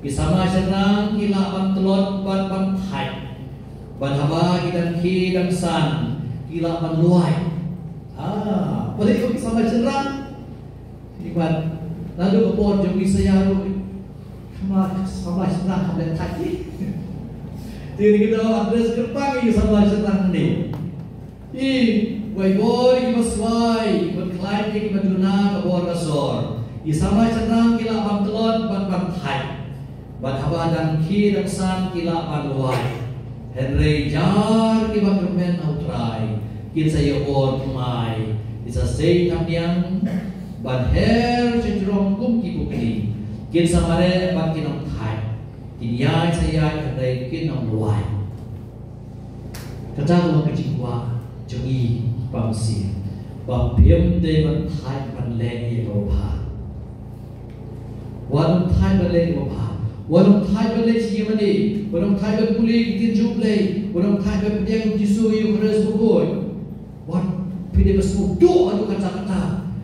Ki samla shynrang ki lah ban tlot bad ban thait. Bad haba ki dang khie dang san, ki lah ban luid. Ah, balei ki samla shynrang? Ki ban, Naduh ka por jong Isaiah ruh, khamar samla shynrang kam leh thait. Te ngi kdew address kyrpang ïa ki samla shynrang ne. I, wai bor ïa ki baswai, ban khlaiñ ïa ki ba duna ka bor ka sor. Ki samla shynrang ki lah ban tlot bad ban thait. Bad haba dang khie dang san ki lah ban wai. Hynrei jar ki ba kyrmen ha U Trai, kin sa ïoh bor thymmai, kin sa sei thapniang, ban her sha jrong kum ki pukri, kin sa mareh bad kin ym thait, kin ïaid sa ïaid hynrei kin ym wai. Kata ka long ka jingkwah jong ngi, ba mynsiem, ba phim dei ban thait ban leh ïa kaba bha. Wat ym thait ban leh ïa kaba bha. Wat ym thait ban leh shi ïa mane. Wat ym thait ban pule ki ktien jong U Blei. Wat ym thait ban pdiang ïa U Jisu ha U Khrist bakhuid. Wat, phi dei ban sngewthuh haduh katta katta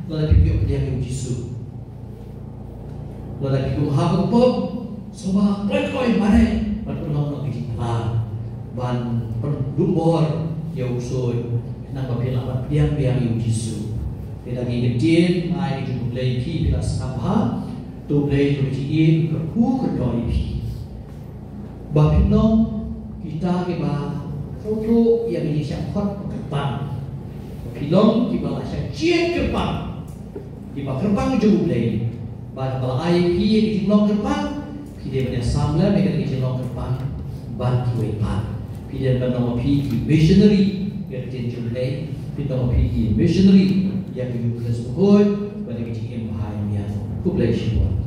lada phi ïoh pdiang ïa U Jisu. Lada phi kum ha ka pop, sngewbha kloi kloi mareh ban pynlong noh ka jingpyllait, ban pynduh bor ïa u ksuid, khnang ba phin lah ban pdiang biang ïa U Jisu. Te da ki ktien ai ka jong U Blei, phi, phi la sngap bha. To U Blei jong ka jingim un kyrkhu kyrdoh ïa phi. Ba phin long kita kiba sngewthuh ïa ka jingshah khot kyrpang. Ba phin long kiba la shah jied kyrpang, kiba kyrpang jong U Blei. Ba, ba la ai ïa phi ïa ka jinglong kyrpang, phi dei ban ïasam lem ïa ka jinglong kyrpang bad kiwei pat. Phi dei ban long phi ki missionary ïa ka ktien jong U Blei. Phi long phi ki missionary ïa ka U Khrist bakhuid bad ïa ka jingim ba ha ïa mian. Khublei shibun.